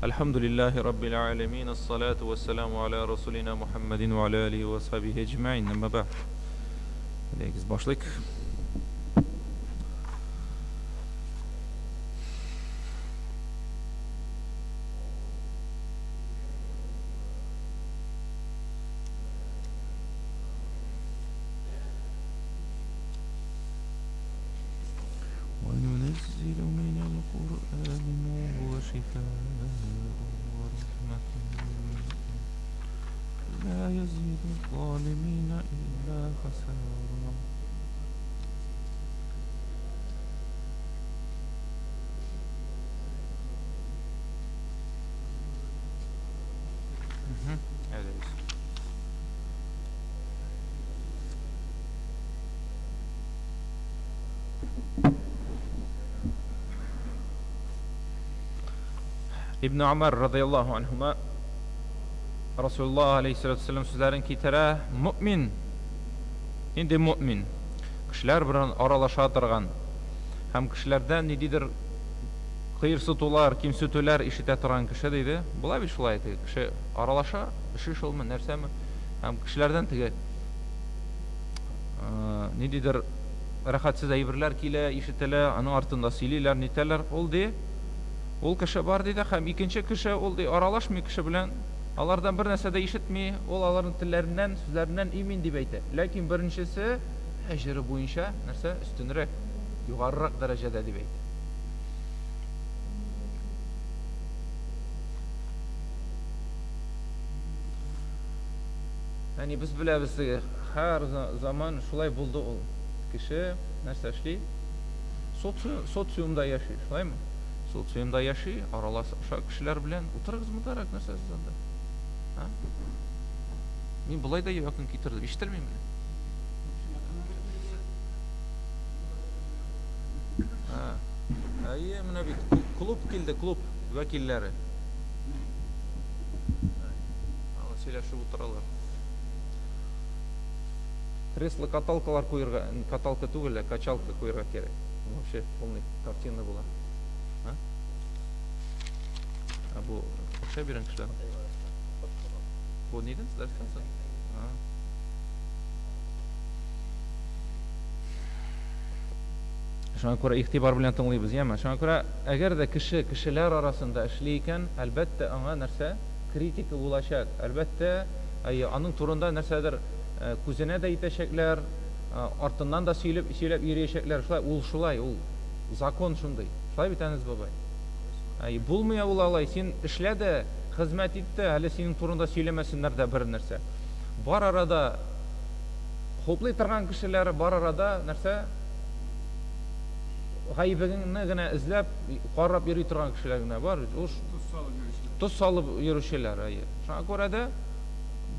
Әлхәмдүлилләһи раббил галәмин, ассалату вассаламу аля расулина Мухаммадин ва аля алихи ва асхабихи әҗмәин. Әмма бәгъд. Әйдәгез башлыйк. وننزل من القرآن ما هو شفاء ورحمة لا يزيد الظالمين إلا خسارا. Ибн Умар радыяллаһу анһума Расулуллаһ алейһиссалату вассалам сүзләрен китерә, мөмин нинди мөмин? Кешеләр белән аралаша торган һәм кешеләрдән ниндидер кыерсытулар, кимсетүләр ишетә торган кеше диде. Була бит шулай теге кеше аралаша, эше шулмы, нәрсәме? Һәм кешеләрдән теге ниндидер рәхәтсез әйберләр килә, ишетелә, аның артында сөйлиләр, нитәләр. Ул ди, ул кеше бар диде, һәм икенче кеше ул ди аралашмый кеше белән, алардан бер нәрсә дә ишетми, ул аларның телләреннән, сүзләреннән имин дип әйтә. Ләкин беренчесе әҗере буенча нәрсә өстенрәк, югарырак дәрәҗәдә дип әйтә. Яни без беләбез теге һәр заман шулай булды ул. Кеше нәрсә эшли? Социумда яши, шулаймы? Социумда яши, аралаша кешеләр белән. Утырыгыз мондарак, нәрсә сез анда? А? Мин болай да якын китердем, ишетелмиме? Әйе, менә бит клуб килде, клуб вәкилләре. Аны сөйләшеп утыралар. Кресло каталкалар куерга, каталка түгел, ә качалка куерга кирәк. Вообще полный картина була. А? А бу акча биргән кешеләр. Бу нидән дәрестән соң? Шуңа күрә игътибар белән тыңлыйбыз, яме. Шуңа күрә, әгәр дә кеше кешеләр арасында эшли икән, әлбәттә, аңа нәрсә? Критика булачак. Әлбәттә, әйе, аның турында нәрсәдер күзенә дә итәчәкләр, артыннан да сөйләп, сөйләп йөриячәкләр. Шулай, ул шулай, ул закон шундый. Шулай бит, Әнәс бабай? Әйе, булмый ул алай. Син эшлә дә, хезмәт ит тә, әле синең турында сөйләмәсеннәр дә бер нәрсә. Бар арада хуплый торган кешеләр, бар арада нәрсә? Гаебеңне генә эзләп, карап йөри торган кешеләр генә бар. Ул тоз салып йөрүчеләр. Тоз салып йөрүчеләр, әйе. Шуңа күрә дә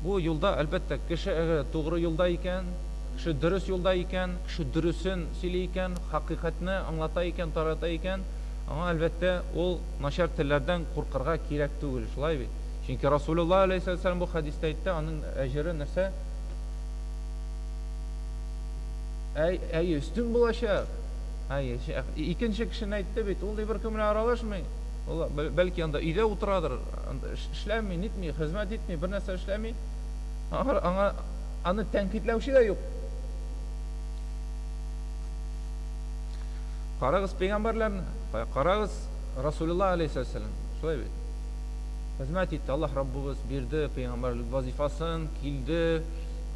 бу юлда, әлбәттә, кеше әгәр тугры юлда икән, кеше дөрес юлда икән, кеше дөресен сөйли икән, хакыйкатьне аңлата икән, тарата икән, аңа, әлбәттә, ул начар телләрдән куркырга кирәк түгел, шулай бит? Чөнки Расулуллаһ алейһиссалам бу хәдистә әйтте, аның әҗере нәрсә? Әй, әй, өстен булачак. Әй, икенче кешене әйтте бит, ул ди беркем белән аралашмый. Ул бәлки анда өйдә утырадыр, анда эшләми, нитми, хезмәт итми, бер нәрсә эшләми. Аңа, аңа аны тәнкыйтьләүче дә юк. Карагыз пәйгамбәрләрне, карагыз Расулуллаһ алейһиссалам. Шулай бит. Хезмәт итте, Аллаһ Раббыбыз бирде пәйгамбәрлек вазифасын, килде,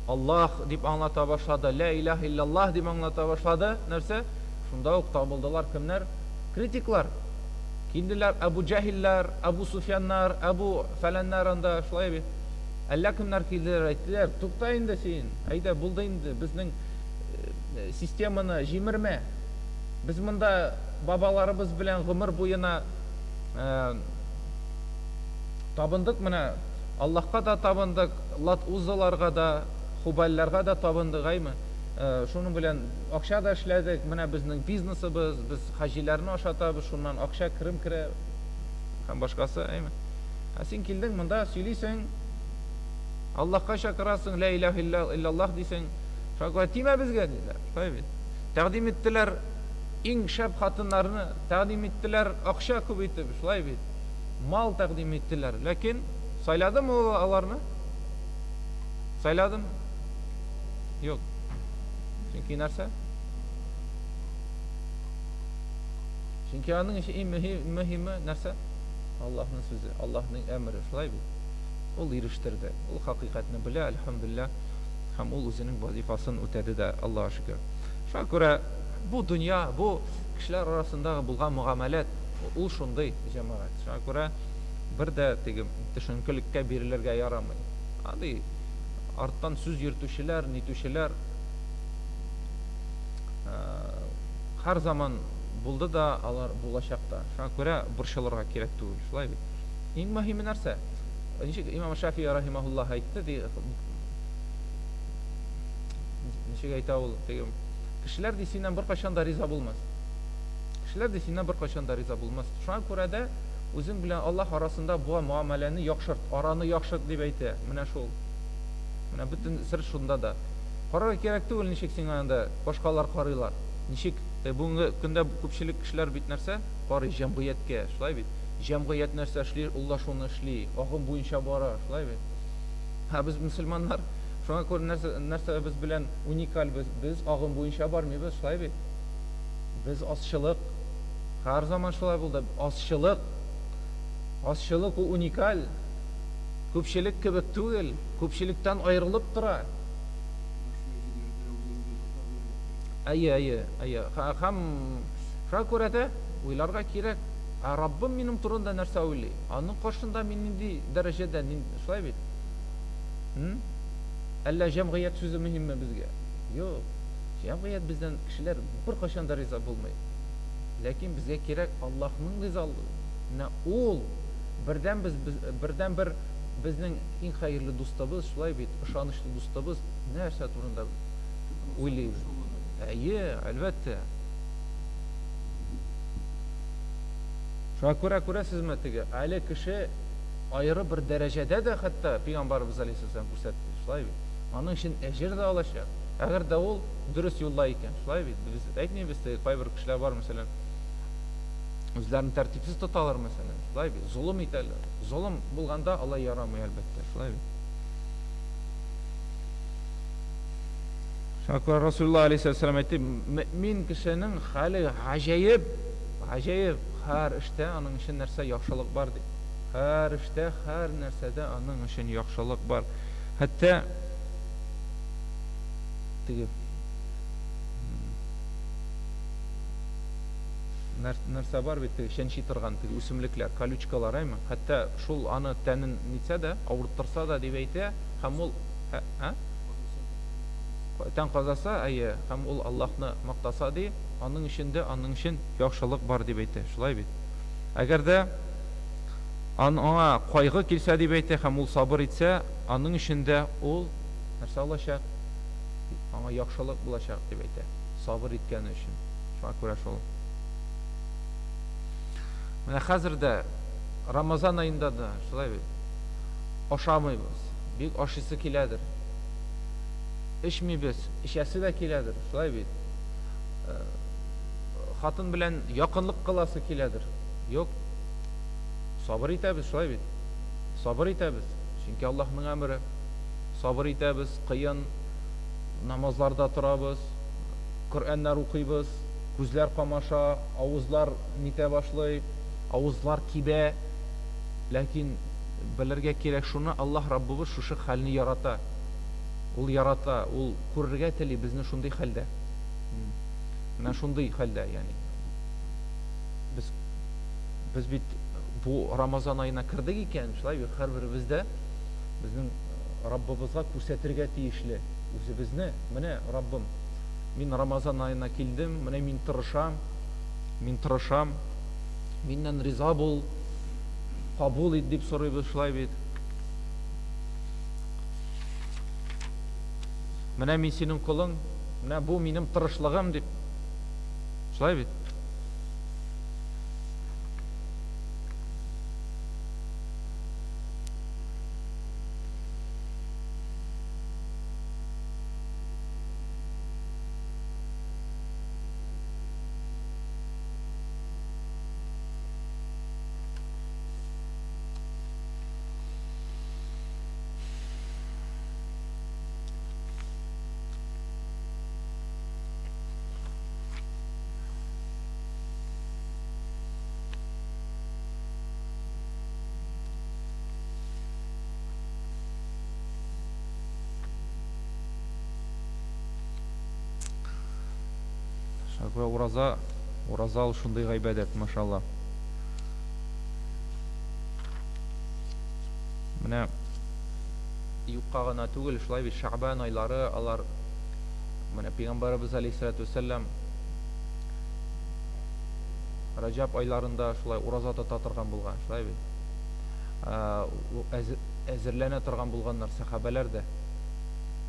Аллаһ дип аңлата башлады, лә илаһ иллаллаһ дип аңлата башлады. Нәрсә? Шунда ук табылдылар кемнәр? Критиклар. Килделәр Әбу Җәһилләр, Әбу Суфьяннар, Әбу фәләннәр анда, шулай бит. Әллә кемнәр килделәр, әйттеләр, тукта инде син, әйдә, булды инде, безнең системаны җимермә. Без монда бабаларыбыз белән гомер буена табындык менә, Аллаһка да табындык, Лат Уззаларга да, Хубальләргә дә табындык, әйме? Шуның белән акча да эшләдек, менә безнең бизнесыбыз, без хаҗиләрне ашатабыз, шуннан акча, керем керә һәм башкасы, әйме? Ә син килдең монда, сөйлисең, Аллаһка чакырасың, лә илаһ иллаллаһ дисең, шуңа күрә тимә безгә, диләр. Шулай бит. Тәкъдим иттеләр иң шәп хатыннарны, тәкъдим иттеләр акча күп итеп, шулай бит. мал тәкъдим иттеләр. Ләкин сайладымы ул аларны? Сайладым? Юк. Чөнки нәрсә? Чөнки аның өчен иң мөһиме нәрсә? Аллаһның сүзе, Аллаһның әмере, шулай бит? Ул ирештерде. Ул хакыйкатьне белә, әлхәмдүлилләһ, һәм ул үзенең вазифасын үтәде дә, Аллаһка шөкер. Шуңа күрә бу дөнья, бу кешеләр арасындагы булган мөгамәләт, ул шундый, җәмәгать. Шуңа күрә бер дә теге төшенкелеккә бирелергә ярамый. Андый арттан сүз йөртүчеләр, нитүчеләр һәр заман булды да, алар булачак та. Шуңа күрә борчылырга кирәк түгел, шулай бит? Иң мөһиме нәрсә? Ничек имам Шафии рахимахуллаһ әйтте, ди, ничек әйтә ул, теге, кешеләр ди синнән беркайчан да риза булмас. Кешеләр ди синнән беркайчан да риза булмас. Шуңа күрә дә үзең белән Аллаһ арасында бу муамәләне яхшырт, араны яхшырт дип әйтә. Менә шул. Менә бөтен сер шунда да. Карарга кирәк түгел, ничек сиңа анда башкалар карыйлар. Ничек бүгенге көндә күпчелек кешеләр бит нәрсә? Карый җәмгыятькә, шулай бит? Җәмгыять нәрсә эшли, ул да шуны эшли, агым буенча бара, шулай бит? Ә без мөселманнар, шуңа күрә нәрсә, нәрсәбез белән уникаль без, без агым буенча бармыйбыз, шулай бит? Без азчылык. Һәр заман шулай булды. Азчылык. Азчылык ул уникаль. Күпчелек кебек түгел, күпчелектән аерылып тора. Әйе, әйе, әйе. Һәм шуңа күрә дә уйларга кирәк. Ә Раббым минем турында нәрсә уйлый? Аның каршында мин нинди дәрәҗәдә, шулай бит? Әллә җәмгыять сүзе мөһимме безгә? Юк. Җәмгыять бездән кешеләр беркайчан да риза булмый. Ләкин безгә кирәк Аллаһның ризалыгы. Менә ул бердән без, бердән бер безнең иң хәерле дустыбыз, шулай бит, ышанычлы дустыбыз нәрсә турында уйлый? Әйе, әлбәттә. Шуңа күрә күрәсезме теге, әле кеше аеры бер дәрәҗәдә дә хәтта пәйгамбәребез алейһиссәлам күрсәтте, шулай бит. Аның өчен әҗер дә алачак. Әгәр дә ул дөрес юлда икән, шулай бит. Без әйтмибез теге кайбер кешеләр бар, мәсәлән, үзләрен тәртипсез тоталар, мәсәлән, шулай бит, золым итәләр. Золым булганда алай ярамый, әлбәттә, шулай бит. Шуңа күрә Расулуллаһ алейһиссәлам әйтте, мөэмин кешенең хәле гаҗәеп, гаҗәеп, һәр эштә аның өчен нәрсә яхшылык бар ди. Һәр эштә, һәр нәрсәдә аның өчен яхшылык бар. Хәтта теге нәрсә бар бит, теге чәнчи торган теге үсемлекләр, колючкалар, әйме? Хәтта шул аны тәнен нитсә дә, авырттырса да дип әйтә, һәм ул ә? Тән казаса, әйе, һәм ул Аллаһны мактаса, ди, аның өчен дә, аның өчен яхшылык бар, дип әйтә. Шулай бит? Әгәр дә аңа кайгы килсә, дип әйтә, һәм ул сабыр итсә, аның өчен дә ул нәрсә алачак? Аңа яхшылык булачак, дип әйтә. Сабыр иткәне өчен. Шуңа күрә шул. Менә хәзер дә Рамазан аенда да шулай бит. Ашамыйбыз. Бик ашыйсы киләдер. Эчмибез, эчәсе дә киләдер, шулай бит. Хатын белән якынлык кыласы киләдер. Юк. Сабыр итәбез, шулай бит. Сабыр итәбез. Чөнки Аллаһның әмере. Сабыр итәбез, кыен намазларда торабыз, Коръәннәр укыйбыз, күзләр камаша, авызлар нитә башлый, авызлар кибә. Ләкин белергә кирәк шуны, Аллаһ Раббыбыз шушы хәлне ярата. Ул ярата, ул күрергә тели безне шундый хәлдә. Менә шундый хәлдә, ягъни. Без без бит бу Рамазан аена кердек икән, шулай бит, һәрберебез дә безнең Раббыбызга күрсәтергә тиешле үзебезне. Менә, Раббым, мин Рамазан аена килдем, менә мин тырышам, мин тырышам, миннән риза бул, кабул ит дип сорыйбыз, шулай бит. Менә мин синең колың, менә бу минем тырышлыгым дип. Шулай бит. Шуңа күрә ураза, ураза ул шундый гыйбадәт, машалла. Менә юкка гына түгел, шулай бит Шәгъбан айлары, алар менә пәйгамбәребез алейһиссалату вәссәлам Раҗаб айларында шулай ураза тота торган булган, шулай бит. Әзерләнә торган булганнар сәхабәләр дә.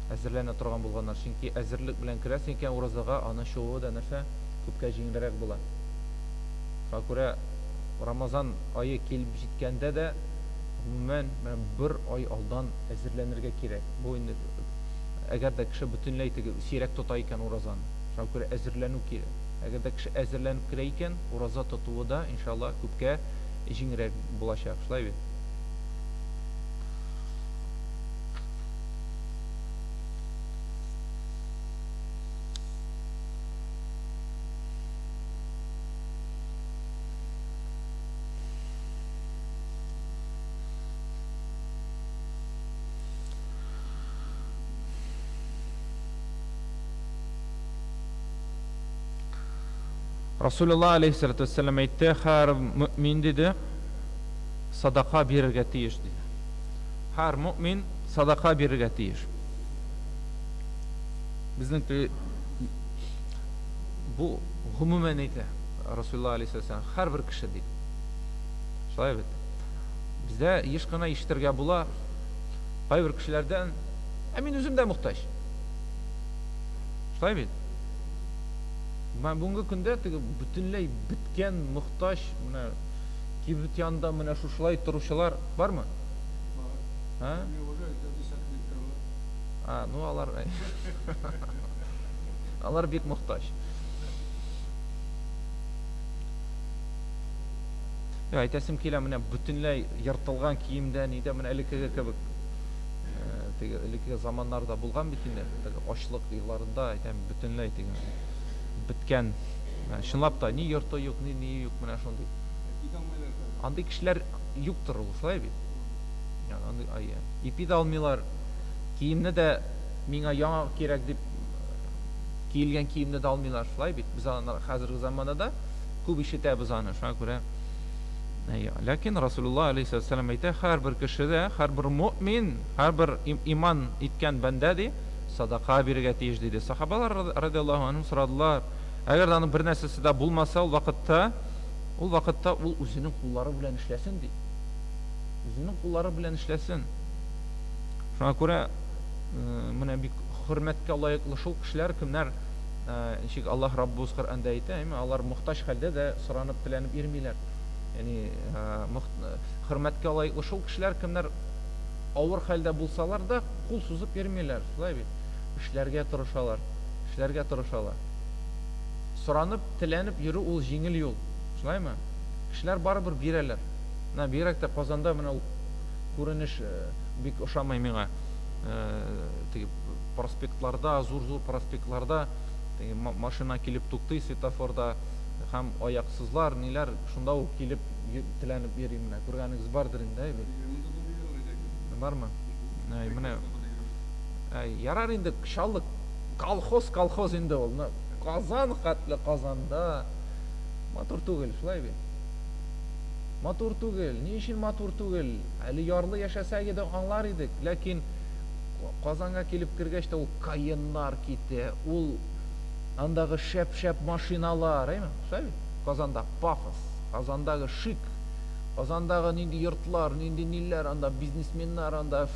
Әзерләнә торган булганнар. Чөнки әзерлек белән керәсең икән уразага, аның чыгуы да нәрсә? Күпкә җиңелрәк була. Шуңа күрә Рамазан ае килеп җиткәндә дә, гомумән, менә бер ай алдан әзерләнергә кирәк. Бу инде әгәр дә кеше бөтенләй теге сирәк тота икән уразаны. Шуңа күрә әзерләнү кирәк. Әгәр дә кеше әзерләнеп керә икән, ураза тотуы да, иншалла, күпкә җиңелрәк булачак. Шулай бит? Расулулла алейхиссалату вассалам әйтте, һәр мөмин диде, садака бирергә тиеш диде. Һәр мөмин садака бирергә тиеш. Безнең бу гомумән әйтә Расулулла алейхиссалату вассалам, һәрбер кеше диде. Шулай бит. Бездә еш кына ишетергә була кайбер кешеләрдән, ә мин үзем дә мохтаҗ. Шулай бит. Менә бүгенге көндә теге бөтенләй беткән, мохтаҗ, менә кибет янында менә шушылай торучылар бармы? Бар. А? А, ну алар алар бик мохтаҗ. Юк, әйтәсем килә, менә бөтенләй ертылган киемдә, нидә, менә элеккеге кебек, теге элеккеге заманнарда булган бит инде, теге ачлык елларында, әйтәм, бөтенләй теге беткән. Чынлап та, ни йорты юк, ни ние юк, менә шундый. Андый кешеләр юктыр ул, шулай бит? Андый, ай, ипи дә алмыйлар, киемне дә миңа яңа кирәк дип киелгән киемне дә алмыйлар, шулай бит? Без аны хәзерге заманда да күп ишетәбез аны, шуңа күрә. Ләкин Расулуллаһ алейһиссалам әйтә, һәрбер кеше дә, һәрбер мөэмин, һәрбер иман иткән бәндә ди, садака бирергә тиеш диде. Сахабалар радиаллаһу анһум сорадылар, әгәр дә аның бер нәрсәсе дә булмаса, ул вакытта, ул вакытта ул үзенең куллары белән эшләсен ди. Үзенең куллары белән эшләсен. Шуңа күрә менә бик хөрмәткә лаеклы шул кешеләр, кемнәр ничек Аллаһ Раббыбыз Коръәндә әйтә, әйме, алар мохтаҗ хәлдә дә соранып, теләнеп йөрмиләр. Ягъни хөрмәткә лаеклы шул кешеләр, кемнәр авыр хәлдә булсалар да, кул сузып йөрмиләр, шулай бит? Эшләргә тырышалар, эшләргә тырышалар. Соранып, теләнеп йөрү ул җиңел юл, шулаймы? Кешеләр барыбер бирәләр. Менә бигрәк тә Казанда менә ул күренеш бик ошамый миңа. Теге проспектларда, зур-зур проспектларда теге машина килеп туктый светофорда һәм аяксызлар, ниләр шунда ук килеп теләнеп йөри менә. Күргәнегез бардыр инде, әй бит. Бармы? Әй, менә. Әй, ярар инде, Чаллы колхоз, колхоз инде ул. Казан хәтле Казанда матур түгел, шулай бит? Матур түгел. Ни өчен матур түгел? Әле ярлы яшәсәк иде, аңлар идек. Ләкин Казанга килеп кергәч тә ул Каеннар китә, ул андагы шәп-шәп машиналар, әйме? Шулай бит? Казанда пафос, Казандагы шик, Казандагы нинди йортлар, нинди ниләр анда, бизнесменнар анда.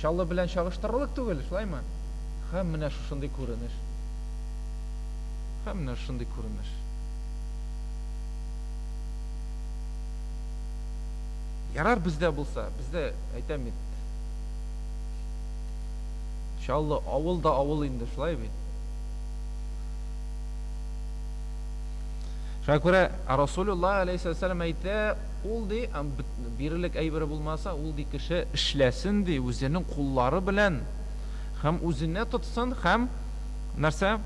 Чаллы белән чагыштырырлык түгел, шулаймы? Һәм менә шушындый күренеш. Һәм менә шушындый күренеш. Ярар бездә булса, бездә, әйтәм бит, Чаллы авыл да авыл инде, шулай бит. Шуңа күрә Расулуллаһ алейһиссалам әйтә, ул ди, бирелек әйбере булмаса, ул ди кеше эшләсен ди, үзенең куллары белән һәм үзенә тотсын һәм нәрсә?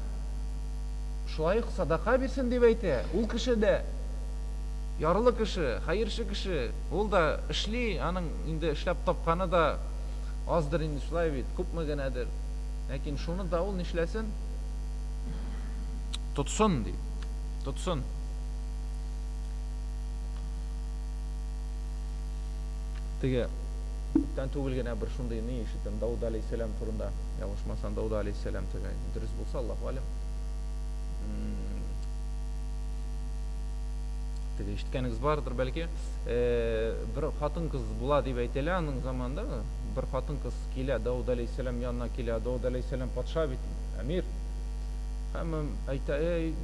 Шулай ук садака бирсен дип әйтә. Ул кеше дә Ярлы кеше, хәерче кеше, ул да эшли, аның инде эшләп тапканы да аздыр инде, шулай бит, күпме генәдер. Ләкин шуны да ул нишләсен? Тотсын, ди. Тотсын. Теге күптән түгел генә бер шундый ни ишеттем Дауд алейһиссәлам турында. Ялгышмасам, Дауд алейһиссәлам теге дөрес булса, Аллаһу алем. Теге ишеткәнегез бардыр бәлки. Бер хатын-кыз була дип әйтелә аның заманында. Бер хатын-кыз килә Дауд алейһиссәлам янына килә. Дауд алейһиссәлам патша бит, әмир. Һәм әйтә, эй,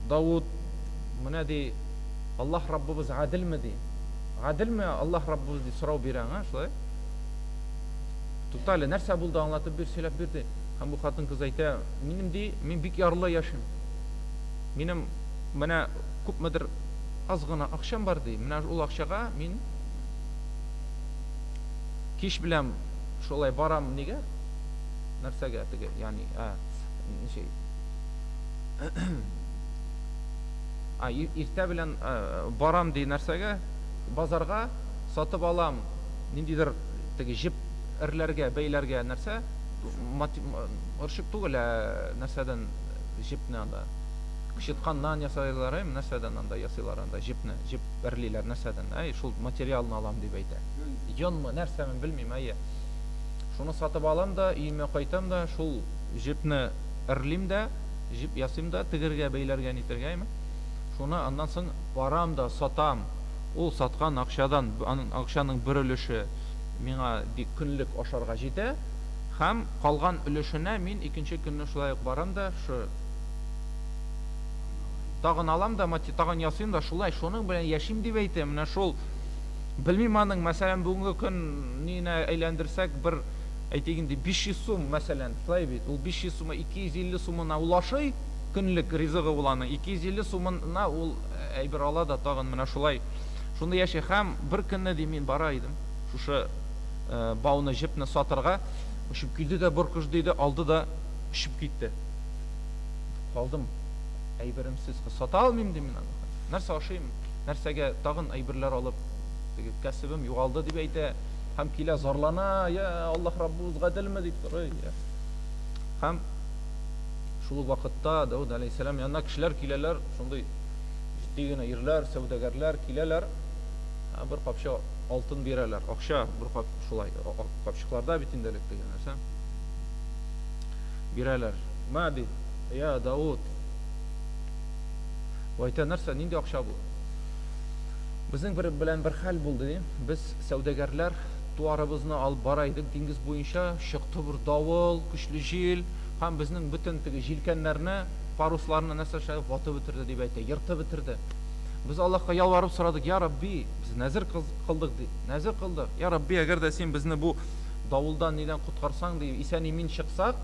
Давуд, менә ди, Аллаһ Раббыбыз гаделме ди? Гаделме Аллаһ Раббыбыз ди сорау бирә аңа, шулай. Тукта әле, нәрсә булды, аңлатып бир, сөйләп бир ди. Һәм бу хатын-кыз әйтә, минем ди, мин бик ярлы яшим. Минем менә күпмедер аз гына акчам бар ди. Менә ул акчага мин кич белән шулай барам нигә? Нәрсәгә теге, ягъни, ә, ничә? А, иртә белән барам ди нәрсәгә? Базарга сатып алам ниндидер теге җеп эрләргә, бәйләргә нәрсә? Орчык түгел, ә нәрсәдән җепне анда? Кычытканнан ясайлар, әйме, нәрсәдән анда ясыйлар анда җепне, җеп эрлиләр нәрсәдән? Әй, шул материалны алам дип әйтә. Йонмы, нәрсәме, белмим, әйе. Шуны сатып алам да, өемә кайтам да, шул җепне эрлим дә, җеп ясыйм да, тегергә, бәйләргә, нитергә, әйме. Шуны аннан соң барам да сатам. Ул саткан акчадан, аның акчаның бер өлеше миңа ди көнлек ашарга җитә һәм калган өлешенә мин икенче көнне шулай ук барам да, шы тагын алам да, тагын ясыйм да, шулай шуның белән яшим дип әйтә. Менә шул белмим аның, мәсәлән, бүгенге көн нинә әйләндерсәк, бер әйтик инде 500 сум, мәсәлән, шулай бит. Ул 500 сумы 250 сумына ул ашый, көнлек ризыгы ул аның 250 сумына ул әйбер ала да тагын менә шулай шундый яши. Һәм бер көнне ди мин бара идем шушы бауны, җепне сатырга, очып килде дә бер кош диде, алды да очып китте. Калдым әйберемсез, сата алмыйм ди мин аны. Нәрсә ашыйм, нәрсәгә тагын әйберләр алып, теге кәсебем югалды дип әйтә. Һәм килә зарлана, я Аллаһ Раббыбыз гаделме дип сорый. Һәм шул ук вакытта Дауд алейһиссәлам янына кешеләр киләләр, шундый җитди генә ирләр, сәүдәгәрләр киләләр, бер капчык алтын бирәләр. Акча бер кап шулай капчыкларда бит инде элек дигән нәрсә. Бирәләр. Ма ди, я Дауд. Бу әйтә, нәрсә, нинди акча бу? Безнең бер белән бер хәл булды, ди. Без сәүдәгәрләр туарыбызны алып бара идек диңгез буенча, чыкты бер давыл, көчле җил, һәм безнең бөтен теге җилкәннәрне, парусларны нәрсә эшләде, ватып бетерде дип әйтә, ертып бетерде. Без Аллаһка ялварып сорадык, я Рабби, без нәзер кылдык ди, нәзер кылдык. Я Рабби, әгәр дә син безне бу давылдан нидән коткарсаң ди, исән-имин чыксак,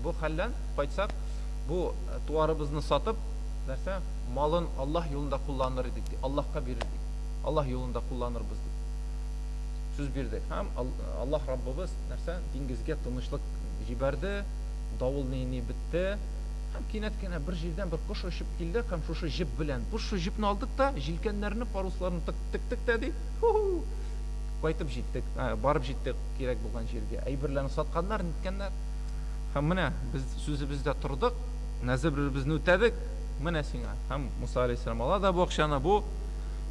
бу хәлдән кайтсак, бу туарыбызны сатып, нәрсә, малын Аллаһ юлында кулланыр идек ди, Аллаһка бирер идек. Аллаһ юлында кулланырбыз дип сүз бирдек. Һәм Аллаһ Раббыбыз нәрсә, диңгезгә тынычлык җибәрде, давыл ни-ни бетте. Һәм кинәт кенә бер җирдән бер кош очып килде һәм шушы җеп белән, без шул җепне алдык та, җилкәннәрне, парусларны тык тектек тә ди, ху-ху, кайтып җиттек, барып җиттек кирәк булган җиргә. Әйберләрне сатканнар, ниткәннәр. Һәм менә без сүзебездә тордык, нәзеребезне үтәдек, менә сиңа. Һәм Муса алейһиссәлам ала да бу акчаны бу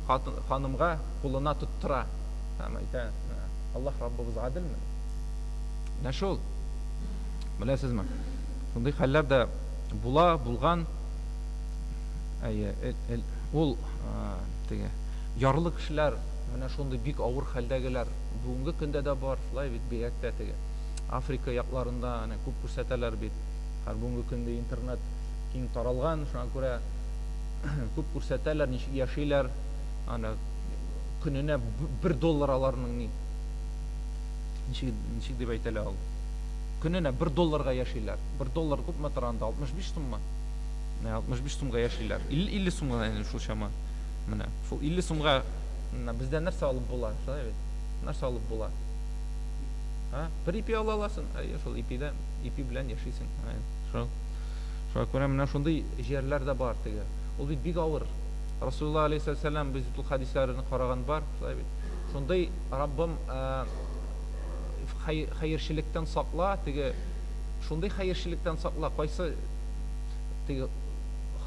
хатын, ханымга кулына тоттыра. Һәм әйтә, Аллаһ Раббыбыз гаделме? Менә шул. Беләсезме? Шундый хәлләр дә була, булган. Әйе, ул теге ярлы кешеләр, менә шундый бик авыр хәлдәгеләр бүгенге көндә дә бар, шулай бит, бигрәк тә теге Африка якларында әнә күп күрсәтәләр бит. Һәр бүгенге көндә интернет киң таралган, шуңа күрә күп күрсәтәләр, ничек яшиләр. Аны көненә бер доллар аларның ни? Ничек, ничек дип әйтелә ул? Көненә бер долларга яшиләр. Бер доллар күпме тора анда? 65 суммы? Менә 65 сумга яшиләр. 50 50 сумга инде шул чама. Менә шул 50 сумга бездә нәрсә алып була? Шулай бит. Нәрсә алып була? А? Бер ипи ала аласың. Әйе, шул ипидә, ипи белән яшисең. Шул. Шуңа күрә менә шундый җирләр дә бар теге. Ул бит бик авыр. Расулуллаһ алейһиссәлам без бит ул хәдисләрне караган бар, шулай бит. Шундый Раббым хәерчелектән сакла, теге шундый хәерчелектән сакла, кайсы теге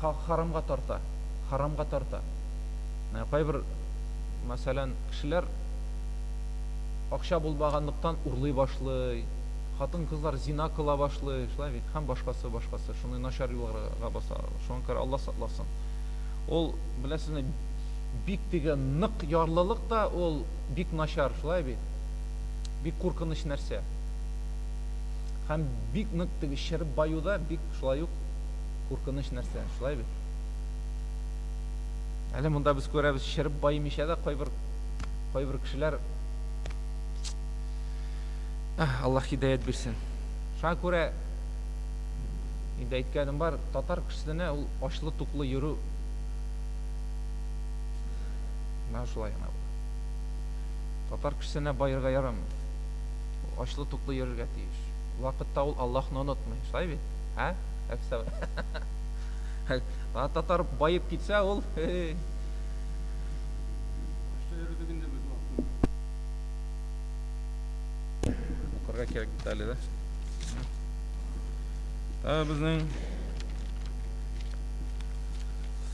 харамга тарта, харамга тарта. Менә кайбер, мәсәлән, кешеләр акча булмаганлыктан урлый башлый, хатын-кызлар зина кыла башлый, шулай бит, һәм башкасы, башкасы, шундый начар юлларга баса. Шуңа күрә Алла сакласын. Ул, беләсезме, бик теге нык ярлылык та ул бик начар, шулай бит? Бик куркыныч нәрсә. Һәм бик нык теге череп баю да бик шулай ук куркыныч нәрсә, шулай бит? Әле монда без күрәбез, череп баемыйча да кайбер кайбер кешеләр Аллаһ һидаят бирсен. Шуңа күрә инде әйткәнем бар, татар кешесенә ул ачлы-туклы йөрү менә шулай гына була. Татар кешесенә баерга ярамый. Ачлы-туклы йөрергә тиеш. Вакытта ул Аллаһны онытмый. Шулай бит? Ә? Әфсә. Татар баеп китсә, ул Ачлы йөрдек инде без вакытында. Укырга кирәк бит әле дә. Ә безнең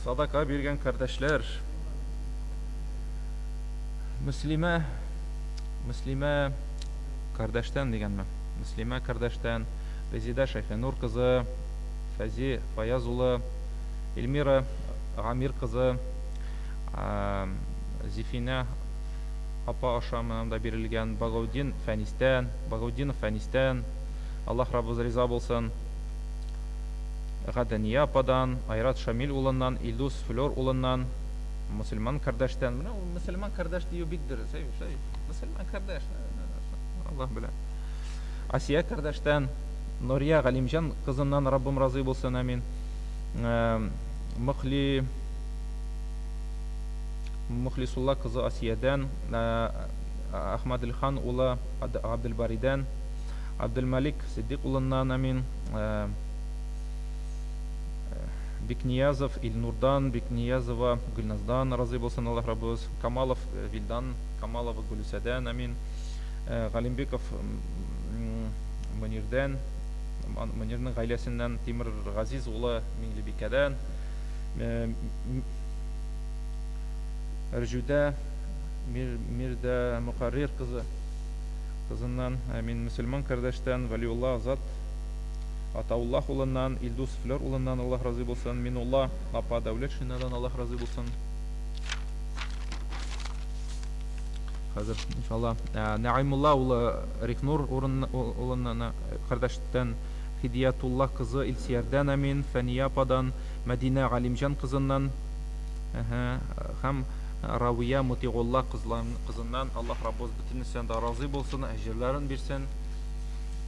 садака биргән кардәшләр. Мөслимә, Мөслимә кардәштән дигәнме? Мөслимә кардәштән, Резида Шәйхенур кызы, Фәзи Фаяз улы, Эльмира Гамир кызы, Зифинә апа аша монда бирелгән Багаудин Фәнистән, Багаудинов Фәнистән, Аллаһ Раббыбыз риза булсын. Гадәния ападан, Айрат Шамил улыннан, Илдус Флер улыннан, мөселман кардәштән. Менә ул мөселман кардәш дию бик дөрес, әй, шәй, мөселман кардәш. Аллаһ белә. Асия кардәштән, Нурия Галимҗан кызыннан Раббым разый булсын, амин. Мөхли Мөхлисулла кызы Асиядән, Әхмәделхан улы Габделбаридән, Абделмалик Сиддик улыннан, амин. Бикниязов Илнурдан, Бикниязова Гөлназдан разый булсын Аллаһ Раббыбыз. Камалов Вилдан, Камалова Гөлүсәдән, амин. Галимбеков Мөнирдән, Мөнирнең гаиләсеннән, Тимер Газиз улы Миңлебикәдән, Рҗүдә Мирдә Мөхәррир кызы кызыннан, амин. Мөселман кардәштән, Вәлиулла Азат Атауллах улыннан, Илдус Флер улыннан Аллаһ разый булсын, Минулла апа Дәүләтшинадан Аллаһ разый булсын. Хәзер, иншалла, Нәгыймулла улы Рихнур улыннан, кардәштән, Хидиятулла кызы Илсиярдән, амин, Фәния ападан, Мәдинә Галимҗан кызыннан, һәм Равия Мутигулла кызыннан Аллаһ Раббыбыз бөтенесеннән дә разый булсын, әҗерләрен бирсен.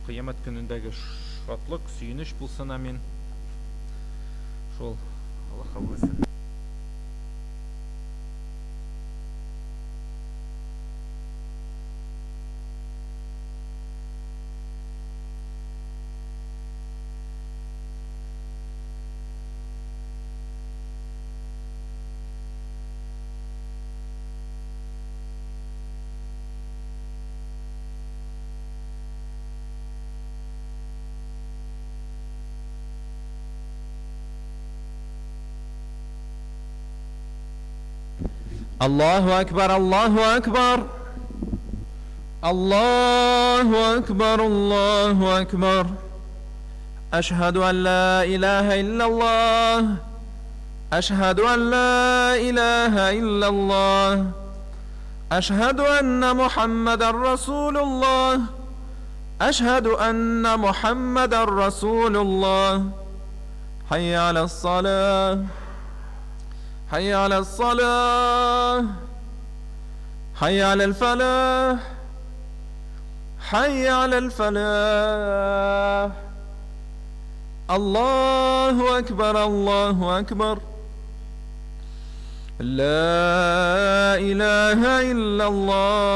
Кыямәт көнендәге шатлык, сөенеч булсын, амин. Шул, Аллаһ кабул итсен. Аллаһу әкбәр, Аллаһу әкбәр. Аллаһу әкбәр, Аллаһу әкбәр. Әшһәду ан ла илаһа иллаллаһ. Әшһәду ан ла илаһа иллаллаһ. Әшһәду әннә Мухаммадан Расулуллаһ. Әшһәду әннә Мухаммадан Расулуллаһ. Хәйя аләс-салаһ. Хәйя аләс-салаһ. Хәйя аләл-фәләх. Хәйя аләл-фәләх. Аллаһу әкбәр, Аллаһу әкбәр. Ла илаһа иллаллаһ.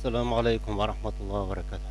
Ассаламу алейкум ва рахматуллахи ва баракатух.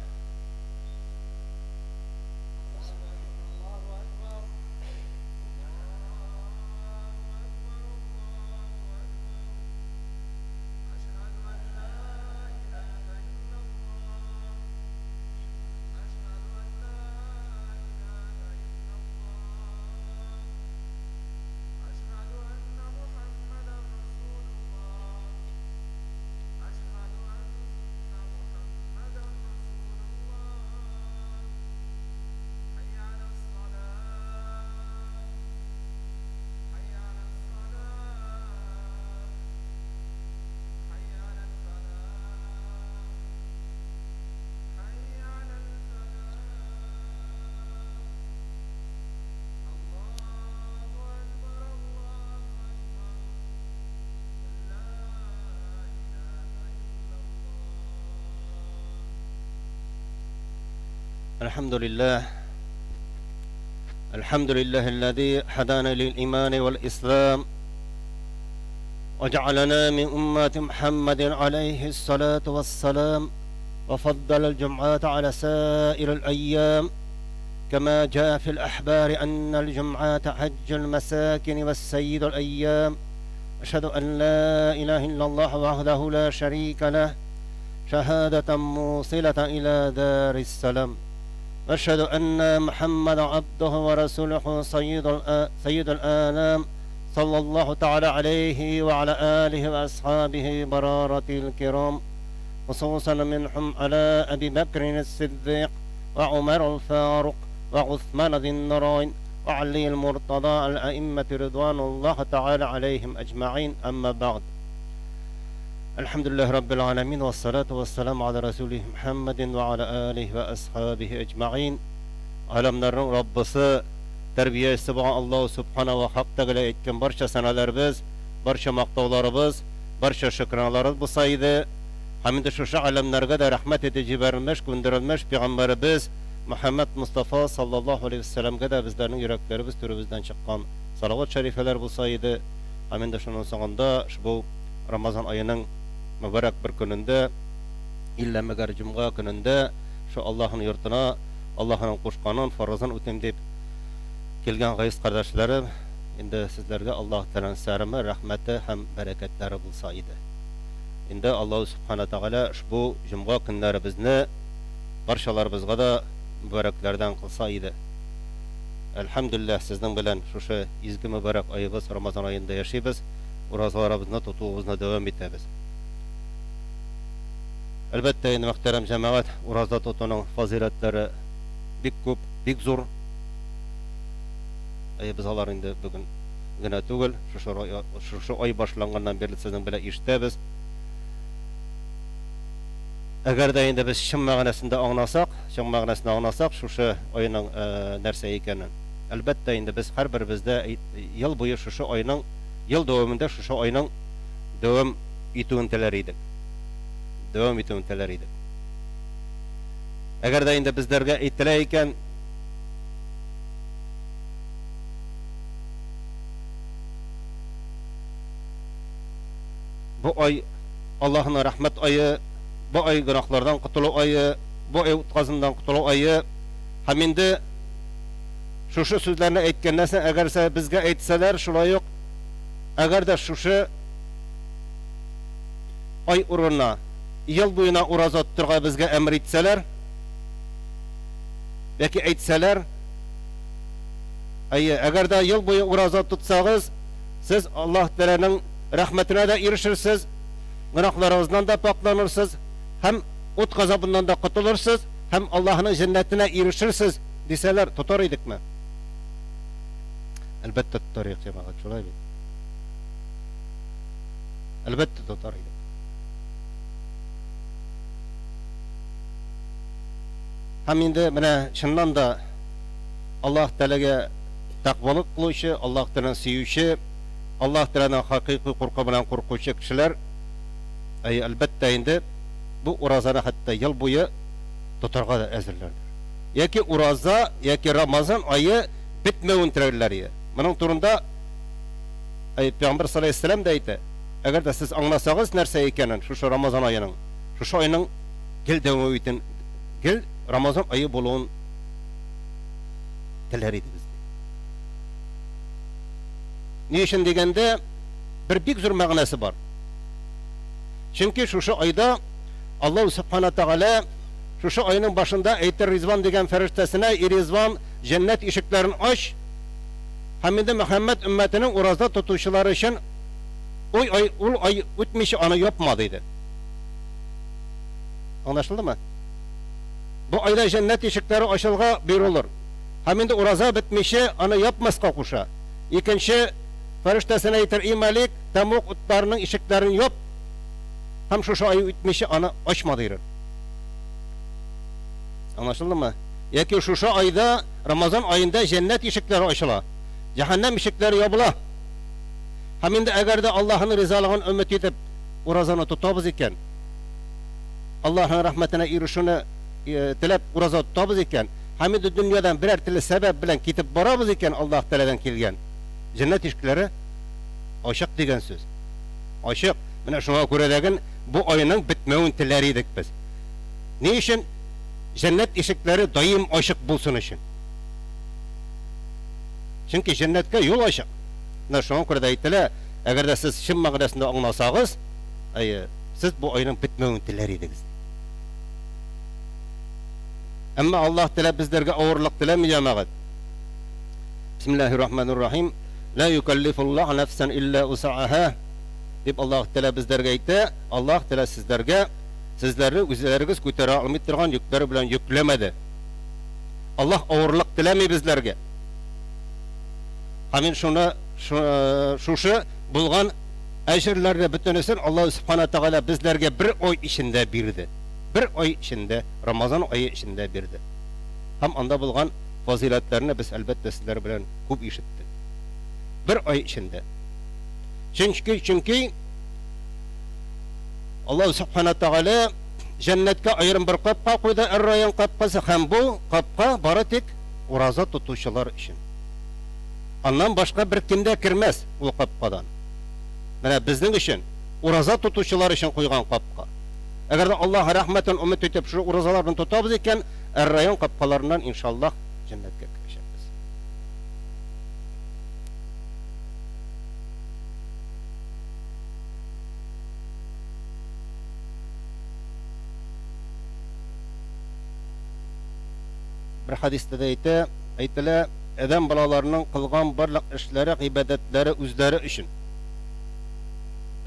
الحمد لله الحمد لله الذي هدانا للإيمان والإسلام وجعلنا من أمة محمد عليه الصلاة والسلام وفضل الجمعات على سائر الأيام كما جاء في الأحبار أن الجمعات حج المساكن والسيد الأيام أشهد أن لا إله إلا الله وحده لا شريك له شهادة موصلة إلى دار السلام وأشهد أن محمد عبده ورسوله سيد سيد الآنام صلى الله تعالى عليه وعلى آله وأصحابه برارة الكرام خصوصا منهم على أبي بكر الصديق وعمر الفاروق وعثمان ذي النورين وعلي المرتضى الأئمة رضوان الله تعالى عليهم أجمعين أما بعد الحمد لله رب العالمين والصلاة والسلام على رسوله محمد وعلى آله وأصحابه أجمعين Alemlerin Rabbisi, тәрбиячесе булган Аллаһу Субхана ва Хак Тәгалә әйткән барча сәналәребез, барча мактауларыбыз, барча шөкраналарыбыз булса иде. Һәм инде шушы аләмнәргә дә рәхмәт итеп җибәрелмеш, күндерелмеш пәйгамбәребез Мөхәммәд Мостафа саллаллаһу алейһи вәссәламгә дә безләрнең йөрәкләребез түребездән чыккан салават шәрифәләр булса иде. Һәм инде шуның соңында ошбу Рамазан аеның мөбарәк бер көнендә, иллә мәгәр җомга көнендә шу Аллаһының йортына Аллаһының кушканын, фарызын үтим дип килгән газиз кардәшләрем, инде сезләргә Аллаһ Тәгаләнең сәламе, рәхмәте һәм бәрәкәтләре булса иде. Инде Аллаһу Сүбхәнә Тәгалә ошбу җомга көннәребезне барчаларыбызга да мөбарәкләрдән кылса иде. Әлхәмдүлилләһ, сезнең белән шушы изге мөбарәк аебыз Рамазан аенда яшибез, уразаларыбызны тотуыбызны дәвам итәбез. Әлбәттә инде, мөхтәрәм җәмәгать, ураза тотуның фазыйләтләре бик күп, бик зур. Әйе, без алар инде бүген генә түгел, шушы шушы ай башланганнан бирле сезнең белән ишетәбез. Әгәр дә инде без чын мәгънәсендә аңласак, чын мәгънәсендә аңласак шушы айның нәрсә икәнен, әлбәттә инде без һәрберебез дә ел буе шушы айның, ел дәвамында шушы айның дәвам итүен теләр идек. Дәвам итүен теләр идек. Әгәр дә инде безләргә әйтелә икән, бу ай Аллаһының рәхмәт ае, бу ай гөнаһлардан котылу ае, бу ай ут газыннан котылу ае. Һәм инде шушы сүзләрне әйткәннән соң, әгәр безгә әйтсәләр, шулай ук, әгәр дә шушы ай урынына ел буена ураза тотырга безгә әмер итсәләр, яки әйтсәләр, әйе, әгәр дә ел буе ураза тотсагыз, сез Аллаһ Тәгаләнең рәхмәтенә дә ирешерсез, гөнаһларыгыздан да пакъланырсыз һәм ут газабыннан да котылырсыз һәм Аллаһның җәннәтенә ирешерсез, дисәләр, тотар идекме? Әлбәттә, тотар идек, җәмәгать, шулай бит? Әлбәттә, тотар идек. Һәм инде менә чыннан да Аллаһ Тәгаләгә тәкъвалык кылучы, Аллаһ Тәгаләне сөюче, Аллаһ Тәгаләдән хакыйкый курку белән куркучы кешеләр, әй, әлбәттә инде, бу уразаны хәтта ел буе тотарга да әзерләрдер. Яки ураза, яки Рамазан ае бетмәвен теләрләр иде. Моның турында әй, Пәйгамбәр саллаллаһу алейһи ва сәлләм дә әйтә, әгәр дә сез аңласагыз нәрсә икәнен шушы Рамазан аеның, шушы айның гел дәвам итен, гел Рамазан ае булуын теләр идегез. Ни өчен дигәндә, бер бик зур мәгънәсе бар. Чөнки шушы айда Аллаһ Субхана Тәгалә шушы айның башында әйтер Ризван дигән фәрештәсенә, "И Ризван, җәннәт ишекләрен ач һәм инде Мөхәммәд өммәтенең ураза тотучылары өчен ой ай ул ай үтмичә аны япма", диде. Аңлашылдымы? Бу айда җәннәт ишекләре ачылга боерылыр. Һәм инде ураза бетмичә аны япмаска куша. Икенче фәрештәсенә әйтер, "И Малик, тәмуг утларының ишекләрен яп һәм шушы ай үтмичә аны ачма", дирер. Аңлашылдымы? Яки шушы айда, Рамазан аенда җәннәт ишекләре ачыла, җәһәннәм ишекләре ябыла. Һәм инде әгәр дә Аллаһының ризалыгын өмет итеп уразаны тотабыз икән, Аллаһының рәхмәтенә ирешүне теләп ураза тотабыз икән, һәм инде дөньядан берәр төрле сәбәп белән китеп барабыз икән, Аллаһ Тәгаләдән килгән җәннәт ишекләре ачык дигән сүз. Ачык. Менә шуңа күрә дә бу айның бетмәвен теләр идек без. Ни өчен? Җәннәт ишекләре даим ачык булсын өчен. Чөнки җәннәткә юл ачык. Менә шуңа күрә дә әйтелә, әгәр дә сез чын мәгънәсендә аңласагыз, әйе, сез бу айның бетмәвен теләр идегез. Әмма Аллаһ теләп безләргә авырлык теләми, җәмәгать. Бисмиллаһир-рахманир-рахим. Ла юкаллифуллаһу нафсан илля усаха. Дип Аллаһ Тәгалә безләргә әйтә, Аллаһ Тәгалә сезләргә сезләрне үзләрегез күтәрә алмый торган йөкләр белән йөкләмәде. Аллаһ авырлык теләми безләргә. Һәм шуны шушы булган әҗерләрне бөтенесен Аллаһ Субхана Тәгалә безләргә бер ай эчендә бирде. Бер ай эчендә, Рамазан ае эчендә бирде. Һәм анда булган фазыйләтләрне без әлбәттә сезләр белән күп ишеттек. Бер ай эчендә. Чөнки, чөнки Аллаһ Субхана Тәгалә җәннәткә аерым бер капка куйды, Эр-Райян капкасы, һәм бу капка бары тик ураза тотучылар өчен. Аннан башка бер кем дә кермәс ул капкадан. Менә безнең өчен, ураза тотучылар өчен куйган капка. Әгәр дә Аллаһ рәхмәтен өмет итеп шул уразаларны тотабыз икән, Эр-Райян капкаларыннан иншаллаһ җәннәткә керәчәкбез. Бер хәдистә дә әйтә, әйтелә, адәм балаларының кылган барлык эшләре, гыйбадәтләре үзләре өчен.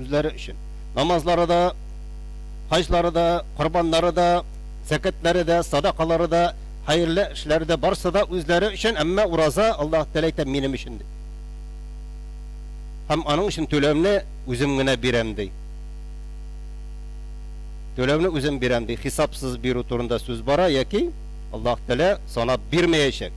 Үзләре өчен. Намазлары да, хаҗлары да, корбаннары да, зәкәтләре дә, садакалары да, хәерле эшләре дә барсы да үзләре өчен, әмма ураза Аллаһ Тәгалә әйтә, минем өчен ди. Һәм аның өчен түләүне үзем генә бирәм, ди. Түләүне үзем бирәм, ди. Хисапсыз бирү турында сүз бара яки Аллаһ Тәгалә санап бирмәячәк.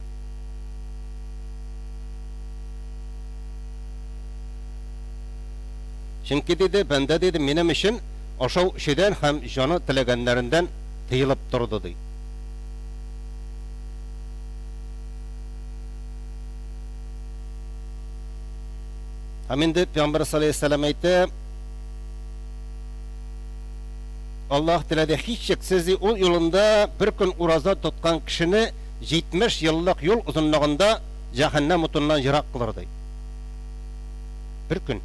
Чөнки, диде, бәндә, диде, минем өчен ашау-эчүдән һәм җаны теләгәннәрендән тыелып торды, ди. Һәм инде Пәйгамбәр саллаллаһу алейһи әйтә, Аллаһ теләде һичшиксез ди, ул юлында бер көн ураза тоткан кешене 70 еллык юл озынлыгында җәһәннәм утыннан ерак кылыр ди. Бер көн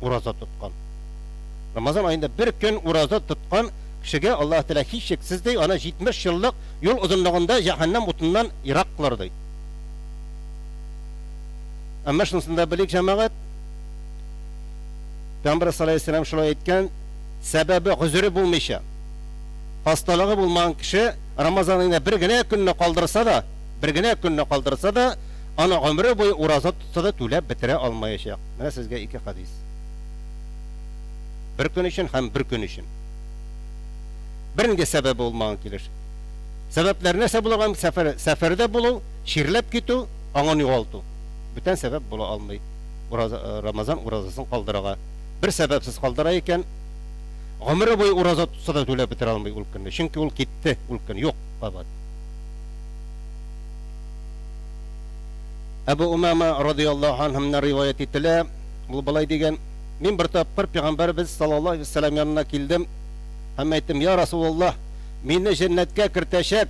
ураза тоткан. Рамазан аенда бер көн ураза тоткан кешегә Аллаһ Тәгалә һичшиксез ди, аны 70 еллык юл озынлыгында җәһәннәм утыннан ерак кылыр ди. Әмма шунысын да белик, җәмәгать, Пәйгамбәр саллаллаһу алейһи вәсәлләм шулай әйткән, сәбәбе гозере булмыйча, хасталыгы булмаган кеше Рамазан аенда бер генә көнне калдырса да, бер генә көнне калдырса да, аны гомере буе ураза тотса да түләп бетерә алмаячак. Менә сезгә ике хадис. Бер көн өчен һәм бер көн өчен. Бернинди сәбәбе булмаган килеш. Сәбәпләр нәрсә булырга мөмкин? Сәфәр, сәфәрдә булу, чирләп китү, аңын югалту. Бүтән сәбәп була алмый. Ураза, э, Рамазан уразасын калдырырга. Бер сәбәпсез калдыра икән, гомере буе ураза тотса да түләп бетерә алмый ул көнне. Чөнки ул китте, ул көн юк кабат. Әбу Умама радияллаһу анһумнан риваять ителә, ул болай дигән: Мин бер тапкыр пәйгамбәребез саллаллаһу алейһи вәсәлләм янына килдем һәм әйттем: "Я Расулуллаһ, Мине җәннәткә кертәчәк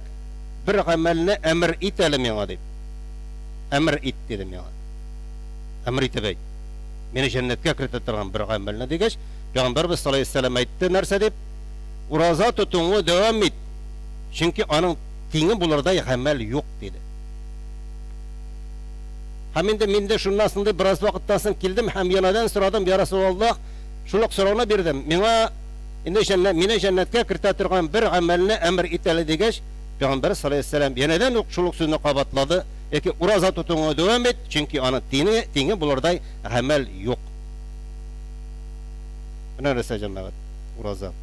бер гамәлне әмер ит әле миңа, дип. Әмер ит, диде миңа. Әмер итеп әйт. Мине җәннәткә кертә торган бер гамәлне дигәч, Пәйгамбәрбез саллаллаһу алейһи ва сәлләм әйтте, нәрсә дип? Ураза тотуыңны дәвам ит, чөнки аның тиңе булырдай гамәл юк, диде. Һәм инде мин дә шуннан соң ди бераз вакыттан соң килдем һәм янәдән сорадым, Я Расулаллаһ, шул ук сорауны бирдем. Миңа инде җәннәт, мине җәннәткә кертә торган бер гамәлне әмер ит әле дигәч, Пәйгамбәр саллаллаһу алейһи ва сәлләм янәдән ук шул ук сүзне кабатлады, яки ураза тотуыңны дәвам ит, чөнки аның тиңе, тиңе булырдай гамәл юк. Менә нәрсә, җәмәгать, ураза.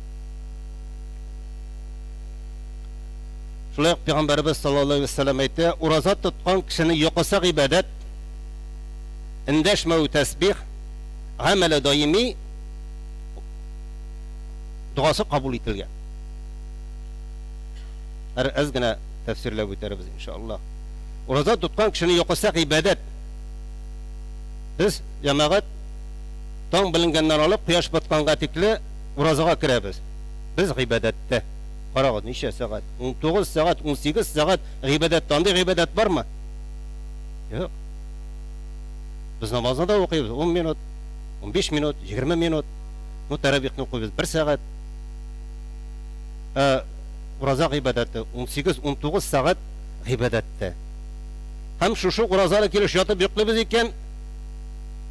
Шулай ук Пәйгамбәребез саллаллаһу алейһи ва сәлләм әйтә, ураза тоткан кешенең йокысы гыйбадәт, эндәшмәү тәсбих, гамәле даими, догасы кабул ителгән. Әр әз генә тәфсирләп үтәрбез иншаллаһ. Ураза тоткан кешенең йокысы гыйбадәт. Без, җәмәгать, таң беленгәннән алып кояш батканга тикле уразага керәбез. Без гыйбадәттә. Карагыз, ничә сәгать? 19 сәгать, 18 сәгать гыйбадәттә. Андый гыйбадәт бармы? Юк. Без намазны да укыйбыз 10 минут, 15 минут, 20 минут. Ну, тәравихны укыйбыз 1 сәгать. Ә ураза гыйбадәте 18-19 сәгать гыйбадәттә. Һәм шушы уразалы килеш ятып йоклыйбыз икән,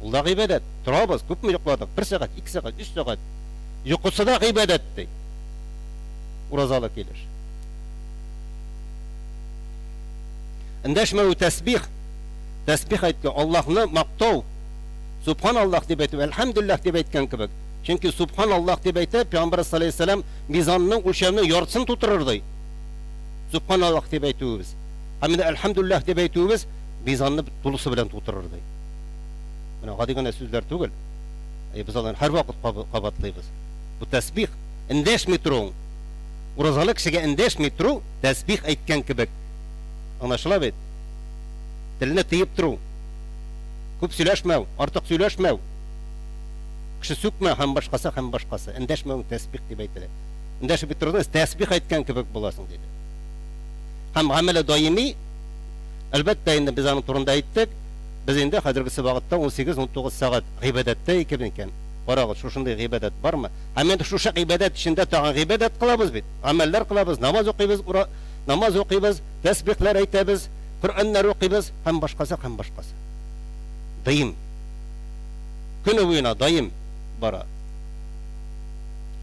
ул да гыйбадәт. Торабыз, күпме йокладык? 1 сәгать, 2 сәгать, 3 сәгать. Йокысы да гыйбадәт ди. Уразалы килеш. Эндәшмәү тәсбих. Тәсбих әйтү, Аллаһны мактау. Субхан Аллаһ дип әйтү, әлхәмдүлилләһ дип әйткән кебек. Чөнки Субхан Аллаһ дип әйтә, Пәйгамбәр саллаллаһу алейһи вәсәлләм мизанның үлчәмнең яртысын тутырыр ди. Субхан Аллаһ дип әйтүебез. Һәм инде әлхәмдүлилләһ дип әйтүебез мизанны тулысы белән тутырыр ди. Менә гади генә сүзләр түгел. Әй, без аларны һәрвакыт кабатлыйбыз. Бу тәсбих, эндәшми торуың. Уразалы кешегә эндәшми тору тәсбих әйткән кебек. Аңлашыла бит? Телне тыеп тору. Күп сөйләшмәү, артык сөйләшмәү. Кеше сүкмә һәм башкасы һәм башкасы. Эндәшмәү тәсбих дип әйтелә. Эндәшеп торсаң, тәсбих әйткән кебек буласың, диде. Һәм гамәле даими, әлбәттә инде без аның турында әйттек. Без инде хәзергесе вакытта 18-19 сәгать гыйбадәттә икән икән. Карагыз, шушындый гыйбадәт бармы? Һәм инде шушы гыйбадәт эчендә тагын гыйбадәт кылабыз бит. Гамәлләр кылабыз, намаз укыйбыз, ура, намаз укыйбыз, тәсбихләр әйтәбез, Коръәннәр укыйбыз һәм башкасы һәм башкасы. Даим. Көне буена даим бара.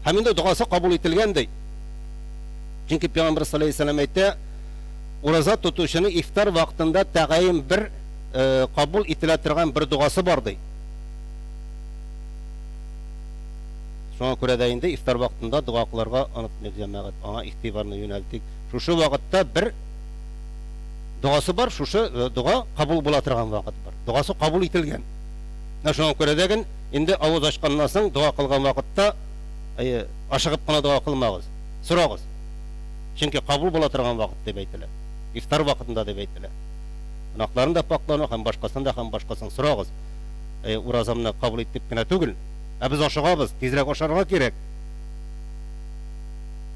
Һәм инде догасы кабул ителгән ди. Чөнки Пәйгамбер саллаллаһу алейһи вәсәлләм әйтә, ураза тотучының ифтар вакытында тәгаен бер э, кабул ителә торган бер догасы бар ди. Шуңа күрә дә инде ифтар вакытында дога кылырга онытмыйк, җәмәгать, аңа игътибарны юнәлтик. Шушы вакытта бер догасы бар, шушы э, дога кабул була торган вакыт бар. Догасы кабул ителгән. Менә шуңа күрә дә инде авыз ачканнан соң дога кылган вакытта әйе, ашыгып кына дога кылмагыз. Сорагыз. Чөнки кабул була торган вакыт дип әйтелә. Ифтар вакытында дип әйтелә. Гөнаһларын да пакълану һәм башкасын да һәм башкасын сорагыз. Әйе, уразамны кабул ит дип кенә түгел. Ә без ашыгабыз, тизрәк ашарга кирәк.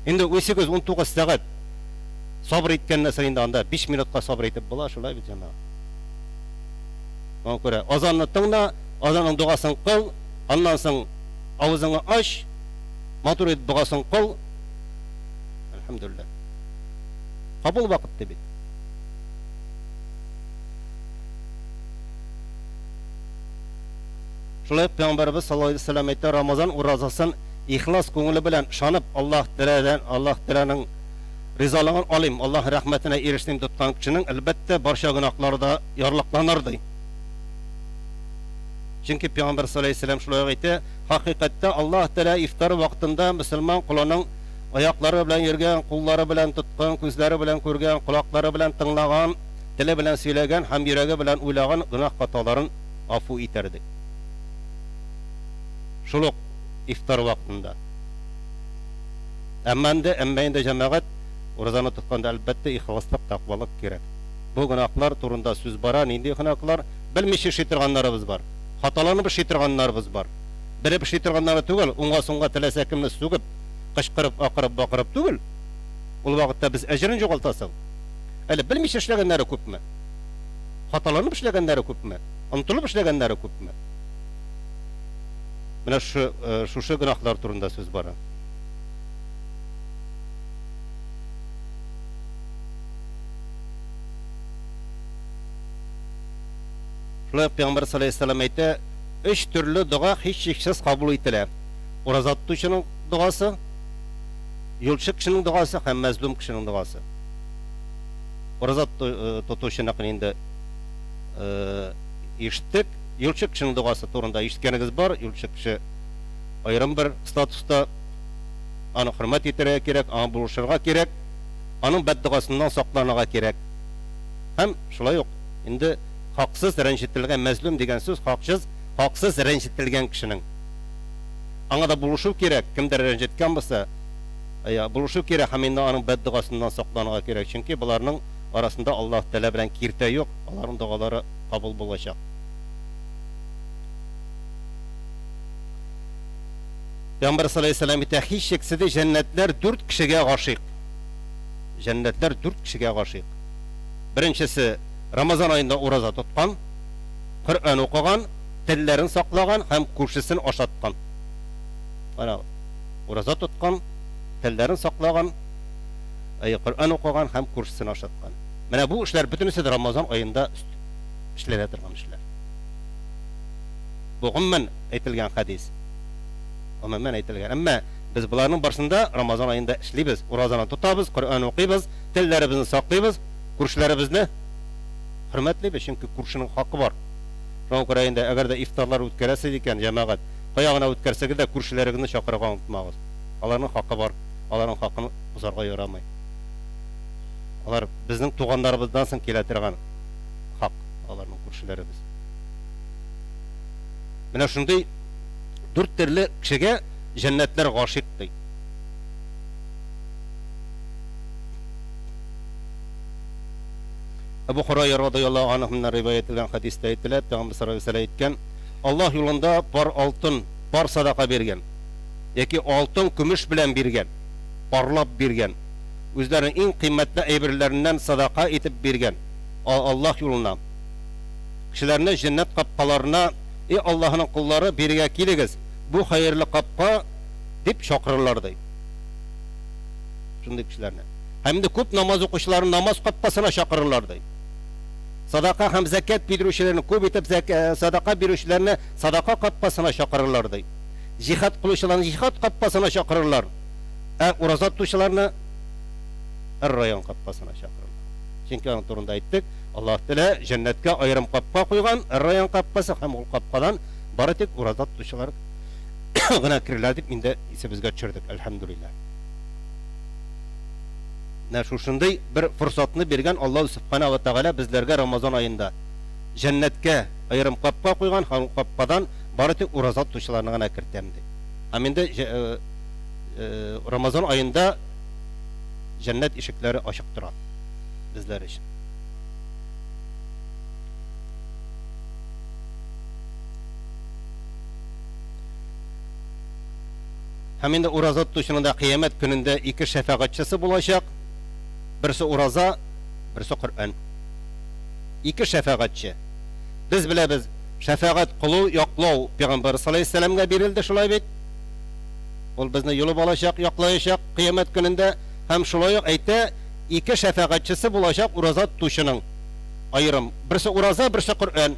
Инде 18-19 сәгать сабыр иткәннән соң инде анда 5 минутка сабыр итеп була, шулай бит, җәмәгать. Шуңа күрә азанны тыңла, азанның догасын кыл, аннан соң авызыңны ач, матур итеп догасын кыл. Әлхәмдүлилләһ. Кабул вакыты бит. Шулай ук Пәйгамбәребез саллаллаһу алейһи ва сәлләм әйтә, Рамазан уразасын ихлас күңеле белән ышанып, Аллаһ Тәгаләдән, Аллаһ Тәгаләнең ризалыгын алыйм, Аллаһ рәхмәтенә ирешсен тоткан кешенең, әлбәттә, барча гөнаһлары да ярлыкланыр, ди. Чөнки Пәйгамбәр саллаллаһу алейһи ва сәлләм шулай ук әйтә, хакыйкатьтә Аллаһ Тәгалә ифтар вакытында мөселман колының аяклары белән йөргән, куллары белән тоткан, күзләре белән күргән, колаклары белән тыңлаган, теле белән сөйләгән һәм йөрәге белән уйлаган гөнаһ-хаталарын гафу итәр, ди. Шул ук ифтар вакытында. Әмма инде, әмма инде җәмәгать уразаны тотканда, әлбәттә, ихласлык, тәкъвалык кирәк. Бу гөнаһлар турында сүз бара, нинди гөнаһлар? Белмичә эшли торганнарыбыз бар. Хаталанып эшли торганнарыбыз бар. Белеп эшли торганнары түгел, уңга-сулга теләсә кемне сүгеп, кычкырып, акырып, бакырып түгел. Ул вакытта без әҗерен югалтасың. Әле белмичә эшләгәннәре күпме? Хаталанып эшләгәннәре күпме? Онытылып эшләгәннәре күпме? Менә шушы, э, шушы гөнаһлар турында сүз бара. Шулай ук Пәйгамбәр саллаллаһу алейһи әйтә, өч төрле дога һичшиксез кабул ителә. Ураза тотучының догасы, юлчы кешенең догасы һәм мәзлум кешенең догасы. Ураза э, тотучыныкын инде э, ишеттек. Юлчы кешенең догасы турында ишеткәнегез бар. Юлчы кеше аерым бер статуста, аны хөрмәт итәргә кирәк, аңа булышырга кирәк, аның бәддогасыннан сакланырга кирәк. Һәм шулай ук инде хаксыз рәнҗетелгән, мәзлүм дигән сүз хаксыз, хаксыз рәнҗетелгән кешенең. Аңа да булышу кирәк, кемдер рәнҗеткән булса, булышу кирәк һәм инде аның бәддогасыннан сакланырга кирәк, чөнки боларның арасында Аллаһ Тәгалә белән киртә юк, аларның догалары кабул булачак. Пәйгамбәр саллаллаһу алейһи вәсәлләм әйтә, һичшиксез җәннәтләр дүрт кешегә гашыйк. Җәннәтләр дүрт кешегә гашыйк. Беренчесе Рамазан аенда ураза тоткан, Коръән укыган, телләрен саклаган һәм күршесен ашаткан. Карагыз. Ураза тоткан, телләрен саклаган, Коръән укыган һәм күршесен ашаткан. Менә бу эшләр бөтенесе дә Рамазан аенда эшләнә торган эшләр. Бу гомумән әйтелгән хәдис. Гомумән әйтелгән. Әмма без боларның барысын да Рамазан аенда эшлибез. Уразаны тотабыз, Коръән укыйбыз, телләребезне саклыйбыз, күршеләребезне хөрмәтлибез, чөнки күршенең хакы бар. Шуңа күрә инде әгәр дә ифтарлар үткәрәсез икән, җәмәгать, кая гына үткәрсәгез дә күршеләрегезне чакырырга онытмагыз. Аларның хакы бар, аларның хакын бозарга ярамый. Алар безнең туганнарыбыздан соң килә торган хак, аларның күршеләребез. Менә шундый дүрт төрле кешегә җәннәтләр гашыйк ди. Әбу Хурайра радыяллаһу анһуннан риваять ителгән хәдистә әйтелә, Пәйгамбер саллаллаһу алейһи вәсәлләм әйткән, Аллаһ юлында пар алтын, пар садака биргән яки алтын, көмеш белән биргән, парлап биргән, үзләренең иң кыйммәтле әйберләреннән садака итеп биргән Аллаһ юлына. Кешеләрне җәннәт капкаларына, И Аллаһының коллары, бирегә килегез, бу хәерле капка, дип чакырырлар, ди. Шундый кешеләрне. Һәм инде күп намаз укучыларны намаз капкасына чакырырлар, ди. Садака һәм зәкят бирүчеләрне, күп итеп садака бирүчеләрне садака капкасына чакырырлар, ди. Җихад кылучыларны җихад капкасына чакырырлар. Ә ураза тотучыларны Эр-Райян капкасына чакырырлар. Чөнки аның турында әйттек, Аллаһ Тәгалә җәннәткә аерым капка куйган, Эр-Райян капкасы, һәм ул капкадан бары тик ураза тотучылар гына керерләр дип инде исебезгә төшердек, әлхәмдүлилләһ. Менә шушындый бер форсатны биргән Аллаһ Сүбхәнә вә Тәгалә безләргә Рамазан аенда. Җәннәткә аерым капка куйган һәм ул капкадан бары тик ураза тотучыларны гына кертәм ди. Һәм инде Рамазан аенда җәннәт ишекләре ачык тора безләр өчен. Һәм инде ураза тотучының да кыямәт көнендә ике шәфәгатьчесе булачак. Берсе ураза, берсе Коръән. Ике шәфәгатьче. Без беләбез, шәфәгать кылу, яклау пәйгамбәр саллаллаһу алейһи бирелде, шулай бит? Ул безне йолып алачак, яклаячак кыямәт көнендә һәм шулай ук әйтә, ике шәфәгатьчесе булачак ураза тотучының. Аерым. Берсе ураза, берсе Коръән.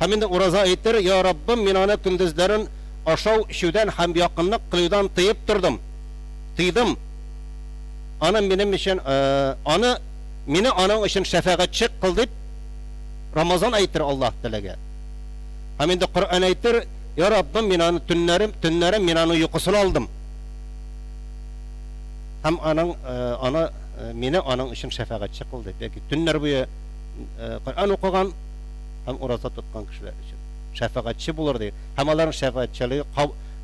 Һәм инде ураза әйтер, Я Раббым, мин аны көндезләрен ашау-эчүдән һәм якынлык кылудан тыеп тордым, тыйдым. Аны минем өчен, аны, мине аның өчен шәфәгатьче кыл дип, Рамазан әйтер Аллаһ Тәгаләгә. Һәм инде Коръән әйтер, Я Раббым, мин аны төннәрем, төннәрем мин аның йокысын алдым. Һәм аның, аны, мине аның өчен шәфәгатьче кыл дип, яки төннәр буе Коръән укыган һәм ураза тоткан кешеләр өчен шәфәгатьче булыр ди. Һәм аларның шәфәгатьчелеге,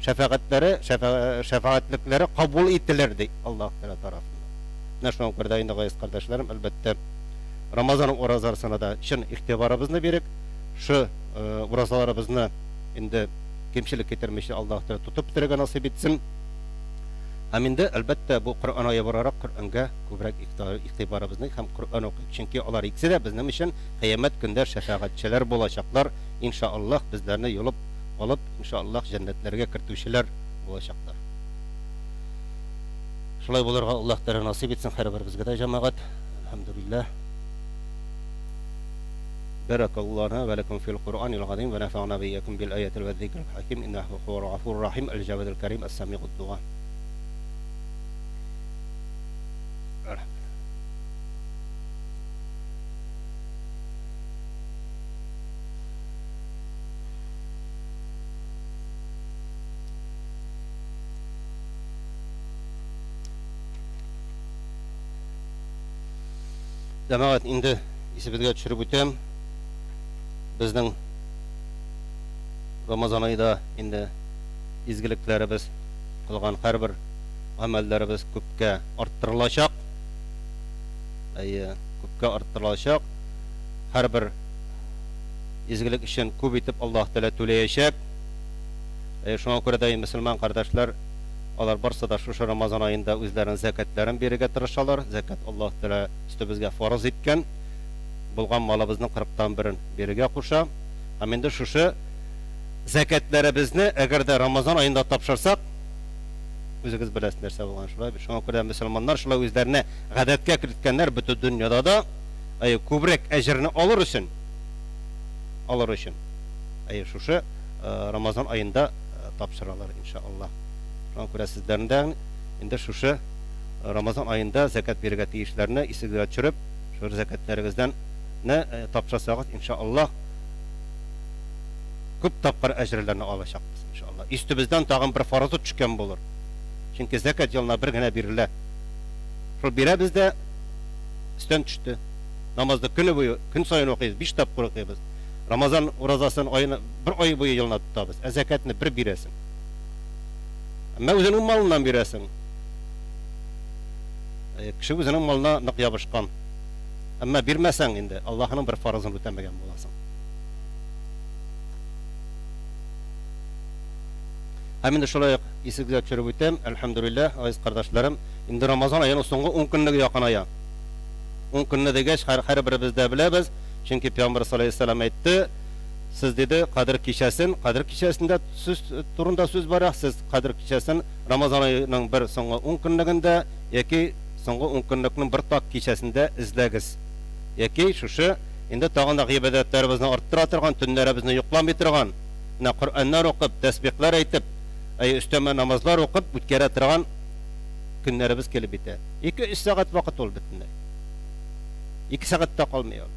шәфәгатьләре, шәфәгатьлекләре кабул ителер ди Аллаһ Тәгалә тарафыннан. Менә шуңа күрә дә инде, газиз кардәшләрем, әлбәттә, Рамазан уразасына да чын игътибарыбызны бирик. Шы уразаларыбызны инде кимчелек китермичә Аллаһ Тәгалә тотып бетерергә насыйп итсен. Һәм инде, әлбәттә, бу Коръән ае буларак Коръәнгә күбрәк игътибарыбызны һәм Коръән укыйк, чөнки алар икесе дә безнең өчен кыямәт көндә шәфәгатьчеләр булачаклар, иншаАллаһ, безләрне йолып алып, иншаАллаһ, җәннәтләргә кертүчеләр булачаклар. Шулай булырга Аллаһ Тәгалә насыйп итсен һәрберебезгә дә, җәмәгать. Әлхәмдүлилләһ. بارك الله لنا ولكم في القرآن العظيم ونفعنا بإياكم بالآيات والذكر الحكيم إنه هو الغفور الرحيم الجواد الكريم السميع الدعاء. Җәмәгать, инде исебезгә төшереп үтәм. Безнең Рамазан аенда инде изгелекләребез, кылган һәрбер гамәлләребез күпкә арттырылачак. Әйе, күпкә арттырылачак. Һәрбер изгелек өчен күп итеп Аллаһ Тәгалә түләячәк. Әйе, шуңа күрә дә мөселман кардәшләр Алар барсы да шушы Рамазан аенда үзләренең зәкятләрен бирергә тырышалар. Зәкят Аллаһ Тәгалә өстебезгә фарыз иткән. Булган малыбызның кырыктан берен бирергә куша. Һәм инде шушы зәкятләребезне әгәр дә Рамазан аенда тапшырсак, үзегез беләсез нәрсә булган, шулай бит. Шуңа күрә мөселманнар шулай үзләренә гадәткә керткәннәр бөтен дөньяда да, әйе, күбрәк әҗерне алыр өчен, алыр өчен, әйе, шушы Рамазан аенда тапшыралар, иншаллаһ. Шуңа күрә сезләрне дә инде шушы Рамазан аенда зәкят бирергә тиешләрне исегезгә төшереп, шушы зәкятләрегездән тапшырсагыз, иншаллаһ, күп тапкыр әҗерләрне алачакбыз, иншаллаһ. Өстебездән тагын бер фарызы төшкән булыр. Чөнки зәкят елына бер генә бирелә. Шул бирәбез дә, өстән төште. Намазны көне буе, көн саен укыйбыз, биш тапкыр укыйбыз. Рамазан уразасын аена, бер ай буе елына тотабыз. Ә зәкятне бер бирәсең. Әмма үзеңнең малыннан бирәсең. Кеше үзенең малына нык ябышкан. Әмма бирмәсәң инде, Аллаһының бер фарызын үтәмәгән буласың. Һәм инде шулай ук исегезгә төшереп үтәм, әлхәмдүлилләһ, газиз кардәшләрем, инде Рамазан аеның соңгы ун көнлеге якыная. Ун көнне дигәч, һәрберебез дә беләбез, чөнки Пәйгамбәр саллаллаһу алейһи ва сәлләм әйтте, Сез, диде, Кадер кичәсен, Кадер кичәсендә сүз турында сүз бара, сез Кадер кичәсен Рамазан аеның бер соңгы ун көнлегендә яки соңгы ун көнлекнең бер так кичәсендә эзләгез. Яки шушы инде тагын да гыйбадәтләребезне арттыра торган, төннәребезне йокламый торган, менә Коръәннәр укып, тәсбихләр әйтеп, әй, өстәмә намазлар укып үткәрә торган көннәребез килеп җитә. Ике-өч сәгать вакыт ул бөтенләй. Ике сәгать тә калмый ул.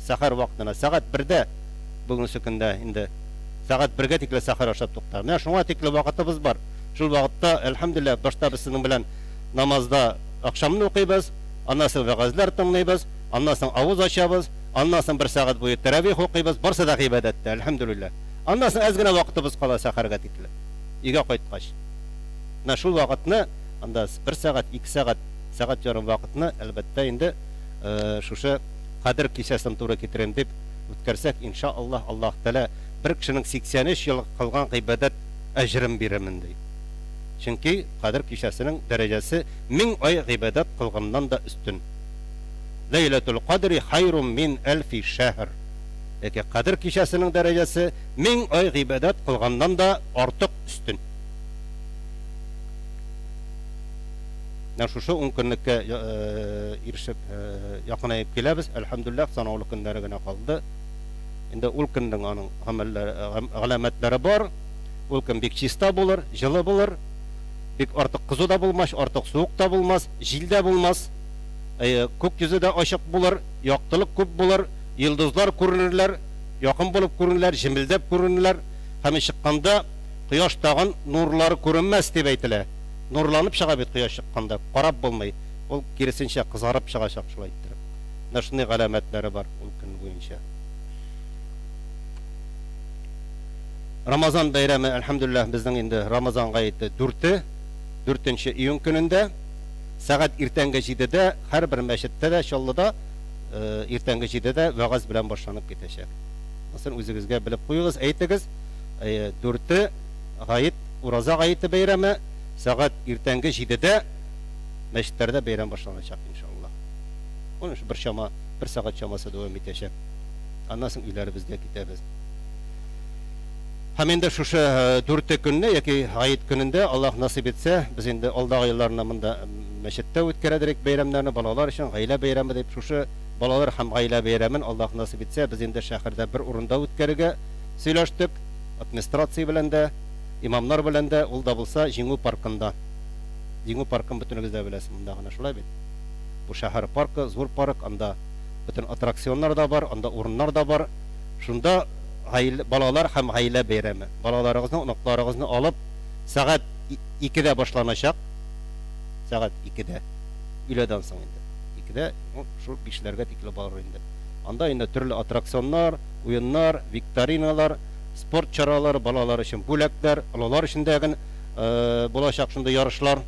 Сәхәр вакытына, сәгать бердә, бүгенге көндә инде сәгать бергә тикле сәхәр ашап туктар. Менә шуңа тикле вакытыбыз бар. Шул вакытта, әлхәмдүлилләһ, башта без сезнең белән намазда ахшамны укыйбыз, аннан соң вәгазьләр тыңлыйбыз, аннан соң авыз ачабыз, аннан соң бер сәгать буе тәравих укыйбыз, барсы да гыйбадәттә, әлхәмдүлилләһ. Аннан соң әз генә вакытыбыз кала сәхәргә тикле, өйгә кайткач. Менә шул вакытны, анда бер сәгать, ике сәгать, сәгать ярым вакытны, әлбәттә инде, шушы Кадер кичәсен туры китерим дип үткәрсәк, инша Аллаһ, Аллаһ Тәгалә бер кешенең 83 ел кылган гыйбадәт әҗерен бирермен, ди. Чөнки Кадер кичәсенең дәрәҗәсе 1000 ай гыйбадәт кылганнан да өстен. Ләйләтул кадри хайрум мин әлфи шәһр. Яки Кадер кичәсенең дәрәҗәсе 1000 ай гыйбадәт кылганнан да артык өстен. Менә шушы ун көнлеккә ирешеп якынаеп киләбез. Әлхәмдүлилләһ, санаулы көннәре генә калды. Инде ул көннең аның гамәлләре, галәмәтләре бар. Ул көн бик чиста булыр, җылы булыр. Бик артык кызу да булмас, артык суык та булмас, җил дә булмас. Күк йөзе дә ачык булыр, яктылык күп булыр, йолдызлар күренерләр, якын булып күренерләр, җемелдәп күренерләр. Һәм чыкканда кояш тагын нурлары күренмәс дип әйтелә. Нурланып чыга бит кояш чыкканда, карап булмый. Ул, киресенчә, кызарып чыгачак шулай иттереп. Менә шундый галәмәтләре бар ул көн буенча. Рамазан бәйрәме, әлхәмдүлилләһ, безнең инде Рамазан гаете дүрте, дүртенче июнь көнендә. Сәгать иртәнге җидедә һәрбер мәчеттә дә Чаллыда иртәнге җидедә вәгазь белән башланып китәчәк. Монысын үзегезгә белеп куегыз, әйтегез. Дүрте гает, Ураза гаете бәйрәме. Сәгать иртәнге җидедә мәчетләрдә бәйрәм башланачак, иншаллаһ. Ул бер чама, бер сәгать чамасы дәвам итәчәк. Аннан соң өйләребезгә китәбез. Һәм инде шушы дүрте көнне яки гает көнендә, Аллаһ насыйп итсә, без инде алдагы елларны монда мәчеттә үткәрәдерек бәйрәмнәрне балалар өчен, гаилә бәйрәме дип, шушы балалар һәм гаилә бәйрәмен Аллаһ насыйп итсә, без инде шәһәрдә бер урында үткәрергә сөйләштек, администрация белән дә, имамнар белән дә, ул да булса Җиңү паркында. Җиңү паркын бөтенегез дә беләсез, монда гына шулай бит. Бу шәһәр паркы, зур парк, анда бөтен аттракционнар да бар, анда урыннар да бар. Шунда гаилә, балалар һәм гаилә бәйрәме. Балаларыгызны, оныкларыгызны алып, сәгать икедә башланачак. Сәгать икедә. Өйләдән соң инде. Икедә, ну, шул бишләргә тикле барыр инде. Анда инде төрле аттракционнар, уеннар, викториналар, спорт чаралары, балалар өчен бүләкләр, олылар өчен дә ген булачак шундый ярышлар,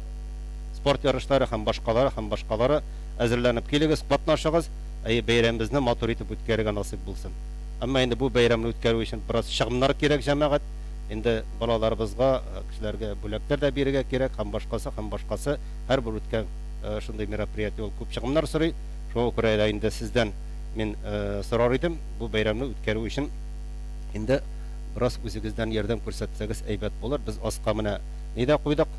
спорт ярышлары һәм башкалары һәм башкалары. Әзерләнеп килегез, катнашыгыз. Әйе, бәйрәмебезне матур итеп үткәрергә насыйп булсын. Әмма инде бу бәйрәмне үткәрү өчен бераз чыгымнар кирәк, җәмәгать. Инде балаларыбызга, кешеләргә бүләкләр дә бирергә кирәк һәм башкасы, һәм башкасы. Һәрбер үткән шундый мероприятие ул күп чыгымнар сорый. Шуңа күрә дә инде сездән мин сорар идем, бу бәйрәмне үткәрү өчен инде бераз үзегездән ярдәм күрсәтсәгез әйбәт булыр. Без аска менә ни дә куйдык.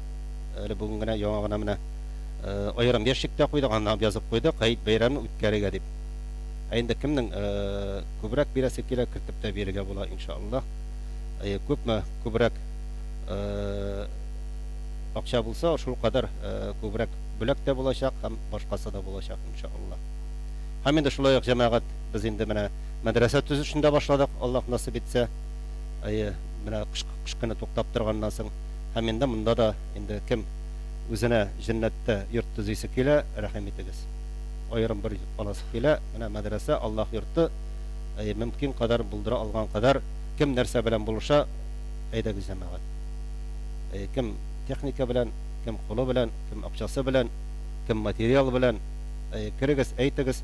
Әле бүген генә яңа гына менә аерым ящик та куйдык, анда язып куйдык, Гает бәйрәмен үткәрергә дип. Ә инде кемнең күбрәк бирәсе килә, кертеп тә бирергә була, иншаллаһ. Күпме күбрәк акча булса, шул кадәр күбрәк бүләк тә булачак һәм башкасы да булачак, иншаллаһ. Һәм инде шулай ук, җәмәгать, без инде менә мәдрәсә төзешен дә башладык, Аллаһ насыйп итсә. Әйе, менә кыш, кыш көне туктап торганнан соң. Һәм инде монда да инде кем үзенә җәннәттә йорт төзисе килә, рәхим итегез. Аерым бер йорт аласы килә, менә мәдрәсә, Аллаһ йорты, әйе, мөмкин кадәр, булдыра алган кадәр, кем нәрсә белән булыша, әйдәгез, җәмәгать. Әйе, кем техника белән, кем кулы белән, кем акчасы белән, кем материал белән, әйе, керегез, әйтегез.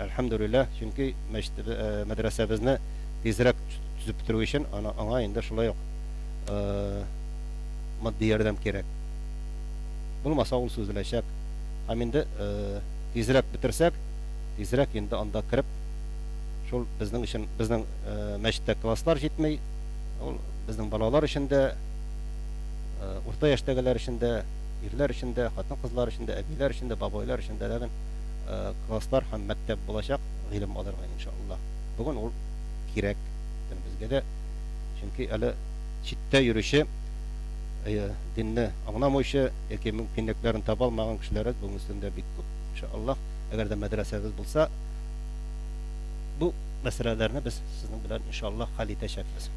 Әлхәмдүлилләһ, чөнки мәчет, мәдрәсәбезне тизрәк төзеп бетерү өчен аны, аңа инде шулай ук матди ярдәм кирәк. Булмаса ул сүзеләчәк. Һәм инде тизрәк бетерсәк, тизрәк инде анда кереп, шул безнең өчен, безнең мәчеттә класслар җитми, ул безнең балалар өчен дә, урта яшьтәгеләр өчен дә, ирләр өчен дә, хатын-кызлар өчен дә, әбиләр өчен дә, бабайлар өчен дә ләкин класслар һәм мәктәп булачак, гыйлем алырга, иншаллаһ. Бүген ул кирәк безгә дә, чөнки әле читтә йөрүче, динне аңламаучы яки мөмкинлекләрен таба алмаган кешеләр бүгенге көндә бик күп. Иншаллаһ, әгәр дә мәдрәсәбез булса, бу мәсьәләләрне без сезнең белән иншаллаһ хәл итәчәкбез.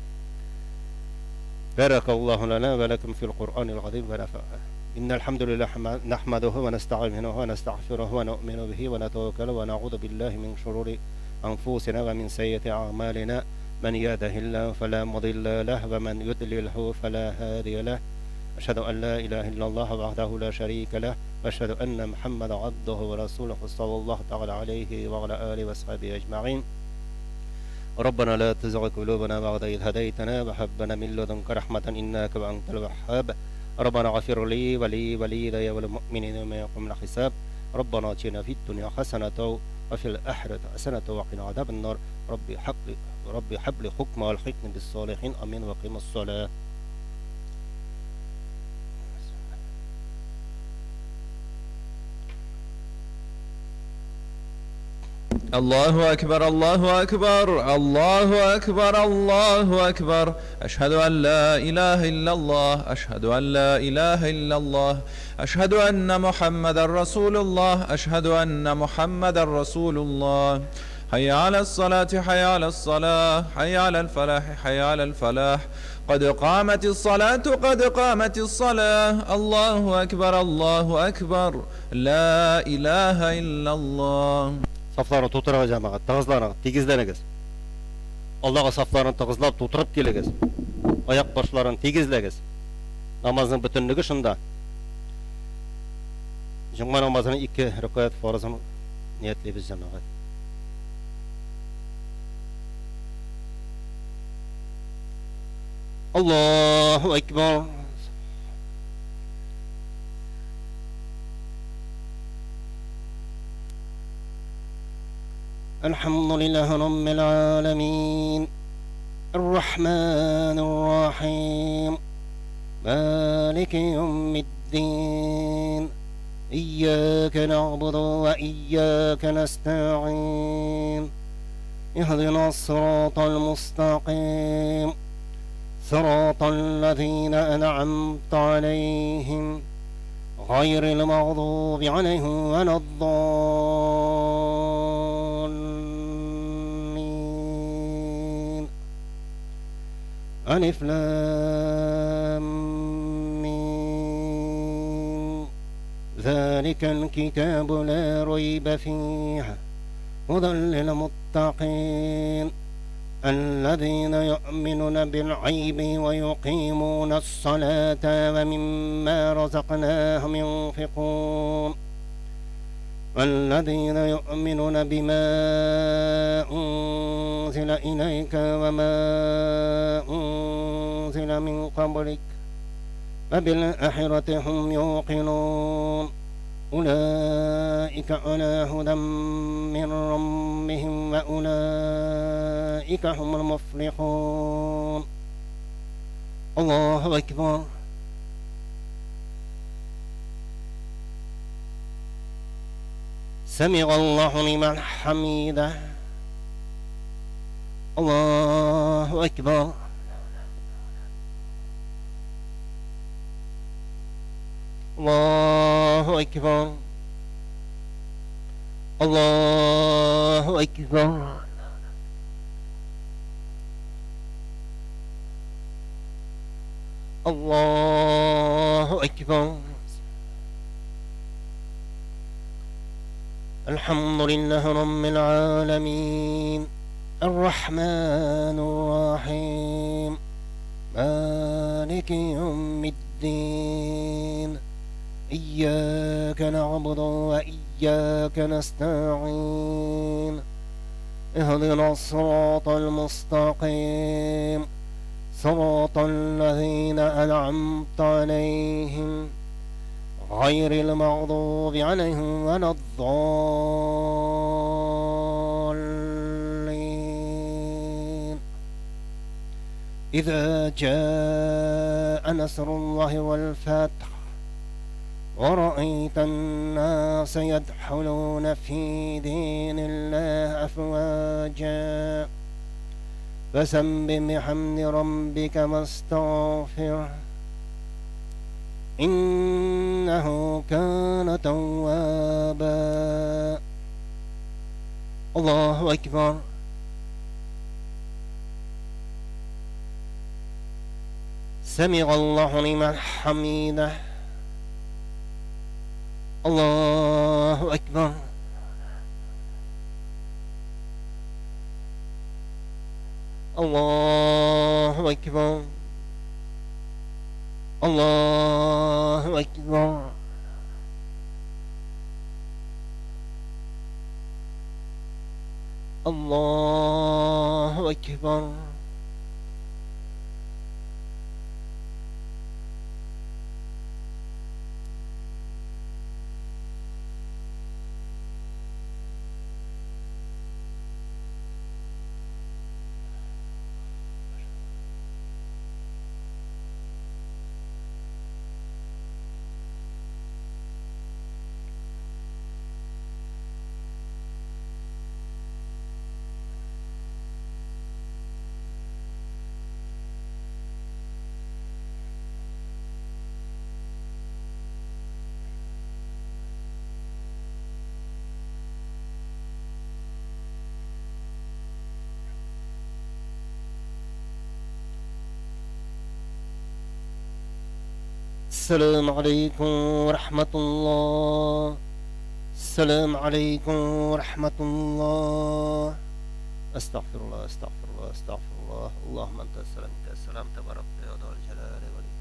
Бәрәкаллаһу лана вә ләкум фил Куръанил газим вә нәфә'ә. Иннәл хәмдүлилләһ нәхмәдүһү вә нәстәгыйнүһү вә нәстәгъфирүһү вә нуъмину биһи вә нәтәвәккәлү вә нәгъузу биллаһи мин шурури أنفسنا ومن سيئة أعمالنا من يهده الله فلا مضل له ومن يضلله فلا هادي له أشهد أن لا إله إلا الله وحده لا شريك له وأشهد أن محمدا عبده ورسوله صلى الله تعالى عليه وعلى آله وصحبه أجمعين ربنا لا تزغ قلوبنا بعد إذ هديتنا وهب لنا من لدنك رحمة إنك أنت الوهاب ربنا اغفر لي ولي وليدي وللمؤمنين يوم يقوم الحساب ربنا اتنا في الدنيا حسنة وفي الآخرة حسنة وقنا عذاب النار ربي حق ربي حب لي حكم والحقني بالصالحين آمين وقيم الصلاة. الله أكبر الله أكبر الله أكبر الله أكبر أشهد أن لا إله إلا الله أشهد أن لا إله إلا الله أشهد أن محمد رسول الله أشهد أن محمد رسول الله حي على الصلاة حي على الصلاة حي على الفلاح حي على الفلاح قد قامت الصلاة قد قامت الصلاة الله أكبر الله أكبر لا إله إلا الله. Сафларны тутырыгыз, җәмәгать, тыгызланыгыз, тигезләнегез. Алдагы сафларны тыгызлап, тутырып килегез. Аяк башларын тигезләгез. Намазның бөтенлеге шунда. Җомга намазының ике рәкәгать фарызын ниятлибез, җәмәгать. Аллаһу әкбар. الحمد لله رب العالمين. الرحمن الرحيم. مالك يوم الدين. إياك نعبد وإياك نستعين. اهدنا الصراط المستقيم. صراط الذين أنعمت عليهم غير المغضوب عليهم ولا الضالين. ألف لام ميم. ذلك الكتاب لا ريب فيه هدى للمتقين الذين يؤمنون بالغيب ويقيمون الصلاة ومما رزقناهم ينفقون والذين يؤمنون بما أنزل إليك وما أنزل من قبلك وبالآخرة هم يوقنون. أولئك على هدى من ربهم وأولئك هم المفلحون. الله أكبر. سمع الله لمن حمده. الله أكبر. الله أكبر. الله أكبر. الله أكبر. الحمد لله رب العالمين. الرحمن الرحيم. مالك يوم الدين. إياك نعبد وإياك نستعين. اهدنا الصراط المستقيم. صراط الذين أنعمت عليهم غير المغضوب عليهم ولا الضالين. إذا جاء نصر الله والفتح ورأيت الناس يدخلون في دين الله أفواجا فسبح بحمد ربك واستغفره إنه كان توابا. الله أكبر. سمع الله لمن حمده. الله أكبر. الله أكبر. الله أكبر. الله أكبر. السلام عليكم ورحمة الله. السلام عليكم ورحمة الله. أستغفر الله، أستغفر الله، أستغفر الله. اللهم أنت السلام، أنت السلام، تبارك يا ذا الجلال والإكرام.